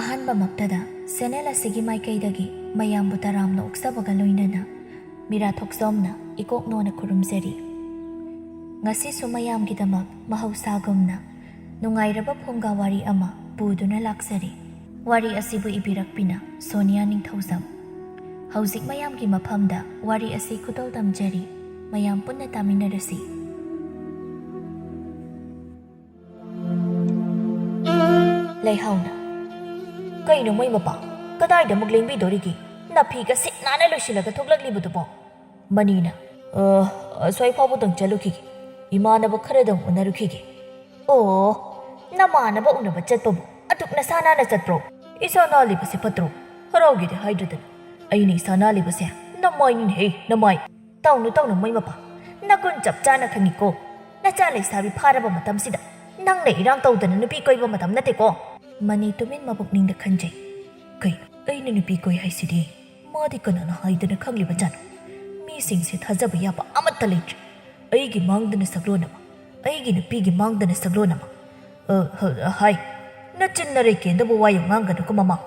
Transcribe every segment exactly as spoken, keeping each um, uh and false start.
ꯑꯍꯥꯟꯕꯃꯛꯇꯗ channel ꯑꯁꯤꯒꯤ ꯃꯥꯏꯀꯩꯗꯒꯤ ꯃꯌꯥꯝꯕꯨ ꯇꯔꯥꯝꯅ ꯑꯣꯛꯆꯕꯒ ꯂꯣꯏꯅꯅ ꯃꯤꯔꯥ ꯊꯣꯛꯆꯣꯝꯅ ꯏꯀꯣꯛ ꯅꯣꯟꯅ ꯈꯨꯔꯨꯝꯖꯔꯤ꯫ ꯉꯁꯤꯁꯨ ꯃꯌꯥꯝꯒꯤꯗꯃꯛ ꯃꯍꯧꯁꯥꯒꯨꯝꯅ ꯅꯨꯡꯉꯥꯏꯔꯕ ꯐꯨꯡꯒꯥ ꯋꯥꯔꯤ ꯑꯃ ꯄꯨꯗꯨꯅ ꯂꯥꯛꯆꯔꯤ꯫ ꯋꯥꯔꯤ ꯑꯁꯤꯕꯨ ꯏꯕꯤꯔꯛꯄꯤꯅ ꯁꯣꯅꯤꯌꯥ ꯅꯤꯡꯊꯧꯖꯝ꯫ ꯍꯧꯖꯤꯛ ꯃꯌꯥꯝꯒꯤ ꯃꯐꯝꯗ ꯋꯥꯔꯤ ꯑꯁꯤ ꯈꯨꯗꯣꯜ ꯇꯝꯖꯔꯤ꯫ ꯃꯌꯥꯝ ꯄꯨꯟꯅ ꯇꯥꯃꯤꯟꯅꯔꯁꯤ꯫ ꯂꯩꯍꯥꯎꯅ, "ꯀꯩꯅꯣ ꯃꯩ ꯃꯄꯥ? ꯀꯗꯥꯏꯗ ꯑꯃꯨꯛ ꯂꯦꯡꯕꯤꯗꯣꯔꯤꯒꯦ? ꯅꯥꯐꯤꯒ ꯁꯤꯠ ꯅꯥꯟꯅ ꯂꯣꯏꯁꯤꯜꯂꯒ ꯊꯣꯛꯂꯛꯂꯤꯕꯗꯨꯕꯣ?" ꯃꯅꯤꯅ, "ꯑ, ꯑꯁ꯭ꯋꯥꯏ ꯐꯥꯎꯕꯗꯪ ꯆꯠꯂꯨꯈꯤꯒꯦ꯫ ꯏꯃꯥꯟꯅꯕ ꯈꯔꯗꯪ ꯎꯅꯔꯨꯈꯤꯒꯦ꯫" "ꯑꯣ, ꯅꯃꯥꯟꯅꯕ ꯎꯅꯕ ꯆꯠꯄꯕꯨ ꯑꯗꯨꯛ ꯅꯁꯥ ꯅꯥꯟꯅ ꯆꯠꯄ꯭ꯔꯣ? ꯏꯁꯥ ꯅꯥꯜꯂꯤꯕꯁꯦ ꯐꯠꯇ꯭ꯔꯣ? ꯍꯔꯥꯎꯒꯦꯗꯤ ꯍꯥꯏꯗ꯭ꯔꯗꯅ꯫ ꯑꯩꯅ ꯏꯁꯥ ꯅꯥꯜꯂꯤꯕꯁꯦ ꯅꯃꯥꯏꯅꯤꯅꯦꯍꯦ, ꯅꯃꯥꯏ!" "ꯇꯧꯅꯨ, ꯇꯧꯅꯨ, ꯃꯩ ꯃꯄꯥ꯫ ꯅꯒꯨꯟ ꯆꯞ ꯆꯥꯅ ꯈꯪꯉꯤꯀꯣ꯫ ꯅꯆꯥ ꯂꯩꯁꯥꯕꯤ ꯐꯥꯔꯕ ꯃꯇꯝꯁꯤꯗ ꯅꯪꯅ ꯏꯔꯥꯡ ꯇꯧꯗꯅ ꯅꯨꯄꯤ ꯀꯣꯏꯕ ꯃꯇꯝ ꯅꯠꯇꯦꯀꯣ꯫" ꯃꯅꯤ ꯇꯨꯃꯤꯟ ꯃꯕꯨꯛꯅꯤꯡꯗ ꯈꯟꯖꯩ, "ꯀꯩꯅꯣ, ꯑꯩꯅ ꯅꯨꯄꯤ ꯀꯣꯏ ꯍꯥꯏꯁꯤꯗꯤ ꯃꯥꯗꯤ ꯀꯅꯥꯅ ꯍꯥꯏꯗꯅ ꯈꯪꯂꯤꯕꯖꯥꯠꯅꯣ? ꯃꯤꯁꯤꯡꯁꯦ ꯊꯥꯖꯕ ꯌꯥꯕ ꯑꯃꯠꯇ ꯂꯩꯇ꯭ꯔꯦ꯫ ꯑꯩꯒꯤ ꯃꯥꯡꯗꯅ ꯁꯛꯂꯣꯟ ꯑꯃ, ꯑꯩꯒꯤ ꯅꯨꯄꯤꯒꯤ ꯃꯥꯡꯗꯅ ꯁꯛꯂꯣꯟ ꯑꯃ꯫ ꯑ, ꯍ-, ꯍꯥꯏ, ꯅꯆꯤꯟ ꯅꯔꯩ ꯀꯦꯟꯗꯕ ꯋꯥ ꯌꯥꯝ ꯉꯥꯡꯒꯅꯨꯀꯣ, ꯃꯃꯥ꯫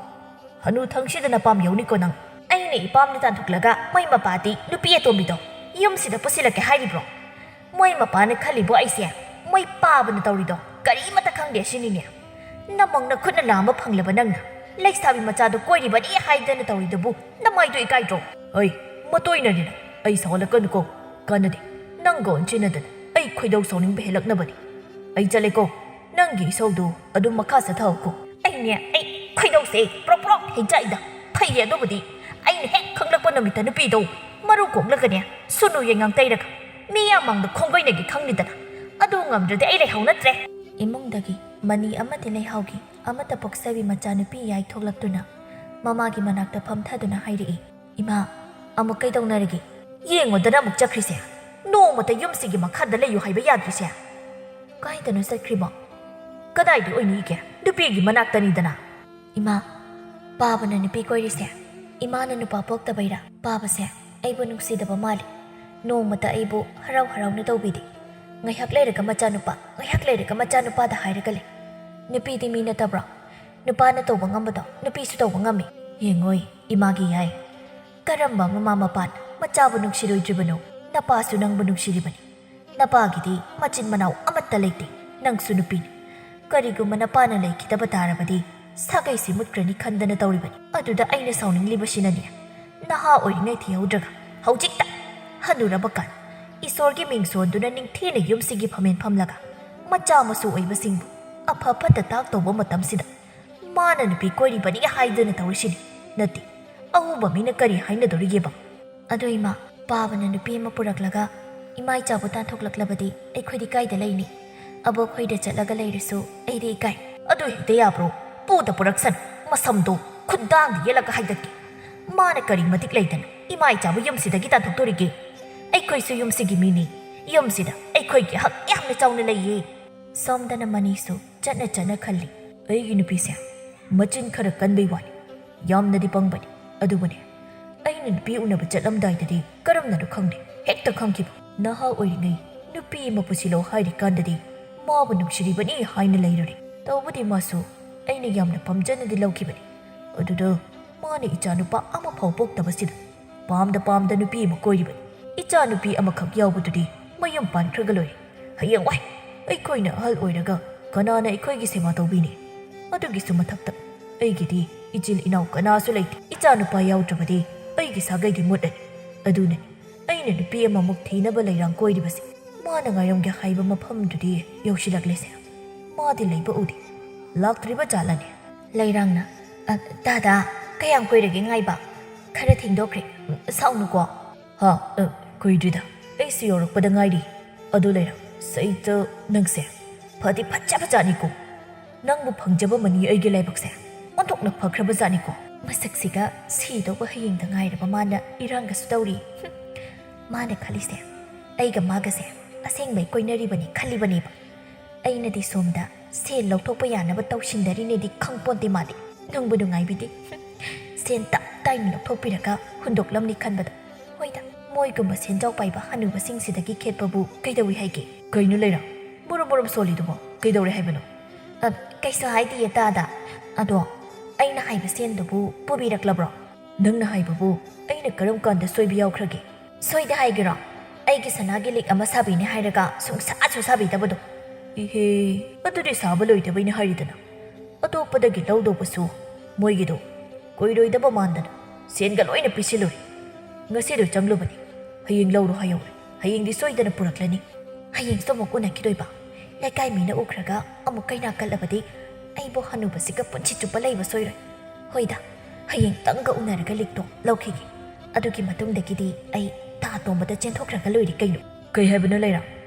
ꯍꯅꯨ ꯊꯪꯁꯤꯗꯅ ꯄꯥꯝ ꯌꯧꯅꯤꯀꯣ ꯅꯪ꯫" "ꯑꯩꯅ ꯏꯄꯥꯝꯗ ꯇꯥꯟꯊꯣꯛꯂꯒ ꯃꯩ ꯃꯄꯥꯗꯤ ꯅꯨꯄꯤ ꯑꯇꯣꯝꯕꯤꯗꯣ ꯌꯨꯝꯁꯤꯗ ꯄꯨꯁꯤꯜꯂꯛꯀꯦ ꯍꯥꯏꯔꯤꯕ꯭ꯔꯣ? ꯃꯣꯏ ꯃꯄꯥꯅ ꯈꯜꯂꯤꯕꯣ ꯑꯩꯁꯦ ꯃꯣꯏ ꯄꯥꯕꯅ ꯇꯧꯔꯤꯗꯣ ꯀꯔꯤꯃꯠꯇ ꯈꯪꯗꯦ ꯁꯤꯅꯤꯅꯦ꯫ ꯅꯃꯪꯅ ꯈꯨꯠꯅ ꯂꯥꯝꯕ ꯐꯪꯂꯕ ꯅꯪꯅ ꯂꯩꯁꯥꯕꯤ ꯃꯆꯥꯗꯣ ꯀꯣꯏꯔꯤꯕꯅꯤ ꯍꯥꯏꯗꯅ ꯇꯧꯔꯤꯗꯨꯕꯨ ꯅꯃꯥꯏꯗꯣ ꯏꯀꯥꯏꯗ꯭ꯔꯣ?" "ꯑꯩ ꯃꯇꯣꯏꯅꯔꯤꯅ ꯑꯩ ꯁꯥꯎꯍꯜꯂꯛꯀꯅꯨꯀꯣ꯫ ꯀꯥꯟꯅꯗꯦ꯫ ꯅꯪꯒ ꯑꯣꯟꯁꯤꯟꯅꯗꯅ ꯑꯩ ꯈꯣꯏꯗꯧ ꯁꯥꯎꯅꯤꯡꯕ ꯍꯦꯜꯂꯛꯅꯕꯅꯤ꯫ ꯑꯩ ꯆꯠꯂꯦꯀꯣ꯫ ꯅꯪꯒꯤ ꯏꯁꯧꯗꯨ ꯑꯗꯨꯝ ꯃꯈꯥ ꯆꯠꯊꯍꯧꯀꯣ꯫" "ꯑꯩꯅꯦ, ꯑꯩ ꯈꯣꯏꯗꯧꯁꯦ ꯄ꯭ꯔꯣꯛ ꯄ꯭ꯔꯣꯛ ꯍꯦꯛ ꯆꯥꯛꯏꯗ꯫ ꯐꯩꯌꯦ ꯑꯗꯨꯕꯨꯗꯤ꯫ ꯑꯩꯅ ꯍꯦꯛ ꯈꯪꯂꯛꯄ ꯅꯨꯃꯤꯠꯇ ꯅꯨꯄꯤꯗꯣ ꯃꯔꯨ ꯀꯣꯛꯂꯒꯅꯦ, ꯁꯨꯅꯨ ꯌꯦꯡꯉꯥꯡ ꯇꯩꯔꯒ ꯃꯤꯌꯥꯝ ꯃꯥꯡꯗ ꯈꯣꯡꯒꯣꯏꯅꯒꯦ ꯈꯪꯂꯤꯗꯅ꯫ ꯑꯗꯨ ꯉꯝꯗ꯭ꯔꯗꯤ ꯑꯩ ꯂꯩꯍꯧ ꯅꯠꯇ꯭ꯔꯦ꯫" ꯏꯃꯨꯡꯗꯒꯤ ꯃꯅꯤ ꯑꯃꯗꯤ ꯂꯩꯍꯥꯎꯒꯤ ꯑꯃꯠꯇ ꯄꯣꯛꯆꯕꯤ ꯃꯆꯥꯅꯨꯄꯤ ꯌꯥꯏ ꯊꯣꯛꯂꯛꯇꯨꯅ ꯃꯃꯥꯒꯤ ꯃꯅꯥꯛꯇ ꯐꯝꯊꯗꯨꯅ ꯍꯥꯏꯔꯛꯏ, "ꯏꯃꯥ, ꯑꯃꯨꯛ ꯀꯩꯗꯧꯅꯔꯒꯦ? ꯌꯦꯡꯉꯨꯗꯅ ꯑꯃꯨꯛ ꯆꯠꯈ꯭ꯔꯤꯁꯦ꯫ ꯅꯣꯡꯃꯇ ꯌꯨꯝꯁꯤꯒꯤ ꯃꯈꯥꯗ ꯂꯩꯌꯨ ꯍꯥꯏꯕ ꯌꯥꯗ꯭ꯔꯤꯁꯦ꯫ ꯀꯥꯏꯗꯅꯣ ꯆꯠꯈ꯭ꯔꯤꯕꯣ? ꯀꯗꯥꯏꯗ ꯑꯣꯏꯅꯤꯒꯦ? ꯅꯨꯄꯤꯒꯤ ꯃꯅꯥꯛꯇꯅꯤꯗꯅ꯫" "ꯏꯃꯥ, ꯄꯥꯕꯅ ꯅꯨꯄꯤ ꯀꯣꯏꯔꯤꯁꯦ ꯏꯃꯥꯅ ꯅꯨꯄꯥ ꯄꯣꯛꯇꯕꯩꯔꯥ? ꯄꯥꯕꯁꯦ ꯑꯩꯕꯨ ꯅꯨꯡꯁꯤꯗꯕ ꯃꯥꯜꯂꯤ꯫ ꯅꯣꯡꯃꯇ ꯑꯩꯕꯨ ꯍꯔꯥꯎ ꯍꯔꯥꯎꯅ ꯇꯧꯕꯤꯗꯦ꯫ ꯉꯥꯏꯍꯥꯛ ꯂꯩꯔꯒ ꯃꯆꯥꯅꯨꯄꯥ, ꯉꯥꯏꯍꯥꯛ ꯂꯩꯔꯒ ꯃꯆꯥꯅꯨꯄꯥꯗ ꯍꯥꯏꯔꯒ ꯂꯩ꯫ ꯅꯨꯄꯤꯗꯤ ꯃꯤ ꯅꯠꯇꯕ꯭ꯔꯣ? ꯅꯨꯄꯥꯅ ꯇꯧꯕ ꯉꯝꯕꯗꯣ ꯅꯨꯄꯤꯁꯨ ꯇꯧꯕ ꯉꯝꯃꯤ꯫ ꯌꯦꯡꯉꯣꯏ, ꯏꯃꯥꯒꯤ ꯌꯥꯏ꯫ ꯀꯔꯝꯕ ꯃꯃꯥ ꯃꯄꯥꯅ ꯃꯆꯥꯕꯨ ꯅꯨꯡꯁꯤꯔꯣꯏꯗ꯭ꯔꯤꯕꯅꯣ? ꯅꯄꯥꯁꯨ ꯅꯪꯕꯨ ꯅꯨꯡꯁꯤꯔꯤꯕꯅꯤ꯫ ꯅꯄꯥꯒꯤꯗꯤ ꯃꯆꯤꯟ ꯃꯅꯥꯎ ꯑꯃꯠꯇ ꯂꯩꯇꯦ꯫ ꯅꯪꯁꯨ ꯅꯨꯄꯤꯅꯤ꯫ ꯀꯔꯤꯒꯨꯝꯕ ꯅꯄꯥꯅ ꯂꯩꯈꯤꯗꯕ ꯇꯥꯔꯕꯗꯤ ꯁꯥꯒꯩꯁꯤ ꯃꯨꯠꯈ꯭ꯔꯅꯤ ꯈꯟꯗꯅ ꯇꯧꯔꯤꯕꯅꯤ꯫ ꯑꯗꯨꯗ ꯑꯩꯅ ꯁꯥꯎꯅꯤꯡꯂꯤꯕꯁꯤꯅꯅꯦ, ꯅꯍꯥ ꯑꯣꯏꯔꯤꯉꯩ ꯊꯤꯍꯧꯗ꯭ꯔꯒ ꯍꯧꯖꯤꯛꯇ ꯍꯅꯨꯔꯕ ꯀꯥꯟ ꯏꯁꯣꯔꯒꯤ ꯃꯤꯡ ꯁꯣꯟꯗꯨꯅ ꯅꯤꯡꯊꯤꯅ ꯌꯨꯝꯁꯤꯒꯤ ꯐꯝꯃꯦꯟ ꯐꯝꯂꯒ ꯃꯆꯥ ꯃꯁꯨ ꯑꯣꯏꯕꯁꯤꯡꯕꯨ ꯑꯐ ꯐꯠꯇ ꯇꯥꯛꯇꯧꯕ ꯃꯇꯝꯁꯤꯗ ꯃꯥꯅ ꯅꯨꯄꯤ ꯀꯣꯏꯔꯤꯕꯅꯤ ꯍꯥꯏꯗꯅ ꯇꯧꯔꯤꯁꯤꯅꯤ꯫ ꯅꯠꯇꯦ, ꯑꯎꯕ ꯃꯤꯅ ꯀꯔꯤ ꯍꯥꯏꯅꯗꯧꯔꯤꯒꯦꯕ? ꯑꯗꯣ ꯏꯃꯥ, ꯄꯥꯕꯅ ꯅꯨꯄꯤ ꯑꯃ ꯄꯨꯔꯛꯂꯒ ꯏꯃꯥ ꯏꯆꯥꯕꯨ ꯇꯥꯟꯊꯣꯛꯂꯛꯂꯕꯗꯤ ꯑꯩꯈꯣꯏꯗꯤ ꯀꯥꯏꯗ ꯂꯩꯅꯤ? ꯑꯕꯣꯛ ꯈꯣꯏꯗ ꯆꯠꯂꯒ ꯂꯩꯔꯁꯨ ꯑꯩꯗꯤ ꯏꯀꯥꯏ꯫ ꯑꯗꯨ ꯍꯦꯛꯇ ꯌꯥꯕ꯭ꯔꯣ? ꯄꯨꯗ ꯄꯨꯔꯛꯁꯅꯨ, ꯃꯁꯝꯗꯣ ꯈꯨꯗꯥꯡꯗ ꯌꯦꯠꯂꯒ ꯍꯥꯏꯗꯠꯀꯦ꯫ ꯃꯥꯅ ꯀꯔꯤ ꯃꯇꯤꯛ ꯂꯩꯗꯅ ꯏꯃꯥ ꯏꯆꯥꯕꯨ ꯌꯨꯝꯁꯤꯗꯒꯤ ꯇꯥꯟꯊꯣꯛꯇꯣꯔꯤꯒꯦ? ꯑꯩꯈꯣꯏꯁꯨ ꯌꯨꯝꯁꯤꯒꯤ ꯃꯤꯅꯤ꯫ ꯌꯨꯝꯁꯤꯗ ꯑꯩꯈꯣꯏꯒꯤ ꯍꯛ ꯌꯥꯝꯅ ꯆꯥꯎꯅ ꯂꯩꯌꯦ꯫ ꯁꯣꯝꯗꯅ ꯃꯅꯤꯁꯨ ꯆꯠꯅ ꯆꯠꯅ ꯈꯜꯂꯤ꯫ ꯑꯩꯒꯤ ꯅꯨꯄꯤꯁꯦ ꯃꯆꯤꯟ ꯈꯔ ꯀꯟꯕꯩ ꯋꯥꯅꯤ, ꯌꯥꯝꯅꯗꯤ ꯄꯪꯕꯅꯤ꯫ ꯑꯗꯨꯕꯨꯅꯦ, ꯑꯩꯅ ꯅꯨꯄꯤ ꯎꯅꯕ ꯆꯠꯂꯝꯗꯥꯏꯗꯗꯤ ꯀꯔꯝꯅꯅꯣ ꯈꯪꯗꯦ, ꯍꯦꯛꯇ ꯈꯪꯈꯤꯕ꯫ ꯅꯍꯥ ꯑꯣꯏꯔꯤꯉꯩ ꯅꯨꯄꯤ ꯑꯃ ꯄꯨꯁꯤꯜꯂꯣ ꯍꯥꯏꯔꯤꯀꯥꯟꯗꯗꯤ ꯃꯥꯕꯨ ꯅꯨꯡꯁꯤꯔꯤꯕꯅꯤ ꯍꯥꯏꯅ ꯂꯩꯔꯨꯔꯦ꯫ ꯇꯧꯕꯗꯤ ꯃꯥꯁꯨ ꯑꯩꯅ ꯌꯥꯝꯅ ꯄꯥꯝꯖꯅꯗꯤ ꯂꯧꯈꯤꯕꯅꯤ꯫ ꯑꯗꯨꯗ ꯃꯥꯅ ꯏꯆꯥ ꯅꯨꯄꯥ ꯑꯃꯐꯥꯎ ꯄꯣꯛꯇꯕꯁꯤꯗ ꯄꯥꯝꯗ ꯄꯥꯝꯗ ꯅꯨꯄꯤ ꯑꯃ ꯀꯣꯏꯔꯤꯕꯅꯤ꯫ ꯏꯆꯥ ꯅꯨꯄꯤ ꯑꯃꯈꯛ ꯌꯥꯎꯕꯗꯨꯗꯤ ꯃꯌꯨꯝ ꯄꯥꯟꯈ꯭ꯔꯒ ꯂꯣꯏꯔꯦ꯫ ꯍꯌꯦꯡꯋꯥꯏ ꯑꯩꯈꯣꯏꯅ ꯑꯍꯜ ꯑꯣꯏꯔꯒ ꯀꯅꯥꯅ ꯑꯩꯈꯣꯏꯒꯤ ꯁꯦꯕꯥ ꯇꯧꯕꯤꯅꯤ? ꯑꯗꯨꯒꯤꯁꯨ ꯃꯊꯛꯇ ꯑꯩꯒꯤꯗꯤ ꯏꯆꯤꯜ ꯏꯅꯥꯎ ꯀꯅꯥꯁꯨ ꯂꯩꯇꯦ꯫ ꯏꯆꯥ ꯅꯨꯄꯥ ꯌꯥꯎꯗ꯭ꯔꯕꯗꯤ ꯑꯩꯒꯤ ꯁꯥꯒꯩꯗꯤ ꯃꯨꯠꯂꯅꯤ꯫ ꯑꯗꯨꯅꯅꯤ ꯑꯩꯅ ꯅꯨꯄꯤ ꯑꯃꯃꯨꯛ ꯊꯤꯅꯕ ꯂꯩꯔꯥꯡ ꯀꯣꯏꯔꯤꯕꯁꯦ꯫ ꯃꯥꯅ ꯉꯥꯏꯔꯝꯒꯦ ꯍꯥꯏꯕ ꯃꯐꯝꯗꯨꯗꯤ ꯌꯧꯁꯤꯜꯂꯛꯂꯦꯁꯦ꯫ ꯃꯥꯗꯤ ꯂꯩꯕ ꯎꯗꯦ꯫ ꯂꯥꯛꯇ꯭ꯔꯤꯕ ꯖꯥꯠꯂꯅꯦ? ꯂꯩꯔꯥꯡꯅ, "ꯑ, ꯇꯥꯗ, ꯀꯌꯥꯝ ꯀꯨꯏꯔꯒꯦ ꯉꯥꯏꯕ? ꯈꯔ ꯊꯦꯡꯗꯣꯛꯈ꯭ꯔꯦ꯫ ꯎꯝ, ꯁꯥꯎꯅꯨꯀꯣ꯫" "ꯍꯥ, ꯑ, ꯀꯨꯏꯗ꯭ꯔꯤꯗ꯫ ꯑꯩꯁꯨ ꯌꯧꯔꯛꯄꯗ ꯉꯥꯏꯔꯤ꯫ ꯑꯗꯨ ꯂꯩꯔꯥꯡ, ꯁꯩꯇ ꯅꯪꯁꯦ ꯐꯗꯤ ꯐꯠꯖꯕ ꯖꯥꯠꯅꯤꯀꯣ꯫ ꯅꯪꯕꯨ ꯐꯪꯖꯕ ꯃꯅꯤ ꯑꯩꯒꯤ ꯂꯥꯏꯕꯛꯁꯦ꯫ ꯑꯣꯟꯊꯣꯛꯅ ꯐꯈ꯭ꯔꯕ ꯖꯥꯠꯅꯤꯀꯣ꯫" ꯃꯁꯛꯁꯤꯒ ꯁꯤꯗꯧꯕ ꯍꯌꯦꯡꯗ ꯉꯥꯏꯔꯕ ꯃꯥꯅ ꯏꯔꯥꯡꯒꯁꯨ ꯇꯧꯔꯤ꯫ ꯍꯨꯝ, ꯃꯥꯅ ꯈꯜꯂꯤꯁꯦ ꯑꯩꯒ ꯃꯥꯒꯁꯦ ꯑꯁꯦꯡꯕꯩ ꯀꯣꯏꯅꯔꯤꯕꯅꯤ ꯈꯜꯂꯤꯕꯅꯦꯕ꯫ ꯑꯩꯅꯗꯤ ꯁꯣꯝꯗ ꯁꯦꯟ ꯂꯧꯊꯣꯛꯄ ꯌꯥꯅꯕ ꯇꯧꯁꯤꯟꯅꯔꯤꯅꯦꯗꯤ ꯈꯪꯄꯣꯟꯇꯦ ꯃꯥꯗꯤ꯫ ꯅꯨꯡꯕꯨ ꯅꯨꯡꯉꯥꯏꯕꯤꯗꯦ꯫ ꯍꯨꯝ, ꯁꯦꯟ ꯇꯞ ꯇꯥꯏꯅ ꯂꯧꯊꯣꯛꯄꯤꯔꯒ ꯍꯨꯟꯗꯣꯛꯂꯝꯅꯤ ꯈꯟꯕꯗ꯫ ꯍꯣꯏꯗ, ꯃꯣꯏꯒꯨꯝꯕ ꯁꯦꯟꯖꯥꯎ ꯄꯥꯏꯕ ꯍꯅꯨꯕꯁꯤꯡꯁꯤꯗꯒꯤ ꯈꯦꯠꯄꯕꯨ ꯀꯩꯗꯧꯏ ꯍꯥꯏꯒꯦ? ꯀꯩꯅꯣ ꯂꯩꯔꯥꯡ? ꯃꯔꯨꯝ ꯃꯔꯨꯝ ꯁꯣꯜꯂꯤꯗꯨꯕꯣ? ꯀꯩꯗꯧꯔꯦ ꯍꯥꯏꯕꯅꯣ? ꯑ, ꯀꯩꯁꯨ ꯍꯥꯏꯗꯤꯌꯦ ꯇꯥꯗ꯫ "ꯑꯗꯣ ꯑꯩꯅ ꯍꯥꯏꯕ ꯁꯦꯟꯗꯨꯕꯨ ꯄꯨꯕꯤꯔꯛꯂꯕ꯭ꯔꯣ?" "ꯅꯪꯅ ꯍꯥꯏꯕꯕꯨ ꯑꯩꯅ ꯀꯔꯝ ꯀꯥꯟꯗ ꯁꯣꯏꯕ ꯌꯥꯎꯈ꯭ꯔꯒꯦ?" "ꯁꯣꯏꯗꯦ ꯍꯥꯏꯒꯦꯔꯣ? ꯑꯩꯒꯤ ꯁꯅꯥꯒꯤ ꯂꯤꯛ ꯑꯃ ꯁꯥꯕꯤꯅꯤ ꯍꯥꯏꯔꯒ ꯁꯨꯡꯁꯥꯁꯨ ꯁꯥꯕꯤꯗꯕꯗꯣ?" "ꯏꯍꯦ, ꯑꯗꯨꯗꯤ ꯁꯥꯕ ꯂꯣꯏꯗꯕꯩꯅ ꯍꯥꯏꯔꯤꯗꯅ꯫ ꯑꯇꯣꯞꯄꯗꯒꯤ ꯂꯧꯗꯧꯕꯁꯨ ꯃꯣꯏꯒꯤꯗꯣ ꯀꯨꯏꯔꯣꯏꯗꯕ ꯃꯥꯟꯗꯅ ꯁꯦꯟꯒ ꯂꯣꯏꯅ ꯄꯤꯁꯤꯜꯂꯨꯔꯦ꯫ ꯉꯁꯤꯗꯣ ꯆꯪꯂꯨꯕꯅꯤ, ꯍꯌꯦꯡ ꯂꯧꯔꯣ ꯍꯥꯏꯍꯧꯔꯦ꯫ ꯍꯌꯦꯡꯗꯤ ꯁꯣꯏꯗꯅ ꯄꯨꯔꯛꯂꯅꯤ꯫ ꯍꯌꯦꯡꯁꯨ ꯑꯃꯨꯛ ꯎꯅꯈꯤꯗꯣꯏꯕ꯫ ꯂꯩꯀꯥꯏ ꯃꯤꯅ ꯎꯈ꯭ꯔꯒ ꯑꯃꯨꯛ ꯀꯩꯅꯥ ꯀꯠꯂꯕꯗꯤ ꯑꯩꯕꯨ ꯍꯅꯨꯕꯁꯤꯒ ꯄꯨꯟꯁꯤ ꯆꯨꯞꯄ ꯂꯩꯕ ꯁꯣꯏꯔꯣꯏ꯫ ꯍꯣꯏꯗ, ꯍꯌꯦꯡꯇꯪꯒ ꯎꯅꯔꯒ ꯂꯤꯛꯇꯣ ꯂꯧꯈꯤꯒꯦ꯫ ꯑꯗꯨꯒꯤ ꯃꯇꯨꯡꯗꯒꯤꯗꯤ ꯑꯩ ꯇꯥ ꯇꯣꯝꯕꯗ ꯆꯦꯟꯊꯣꯛꯈ꯭ꯔꯒ ꯂꯣꯏꯔꯦ ꯀꯩꯅꯣ꯫" "ꯀꯩ ꯍꯥꯏꯕꯅꯣ ꯂꯩꯔꯥ?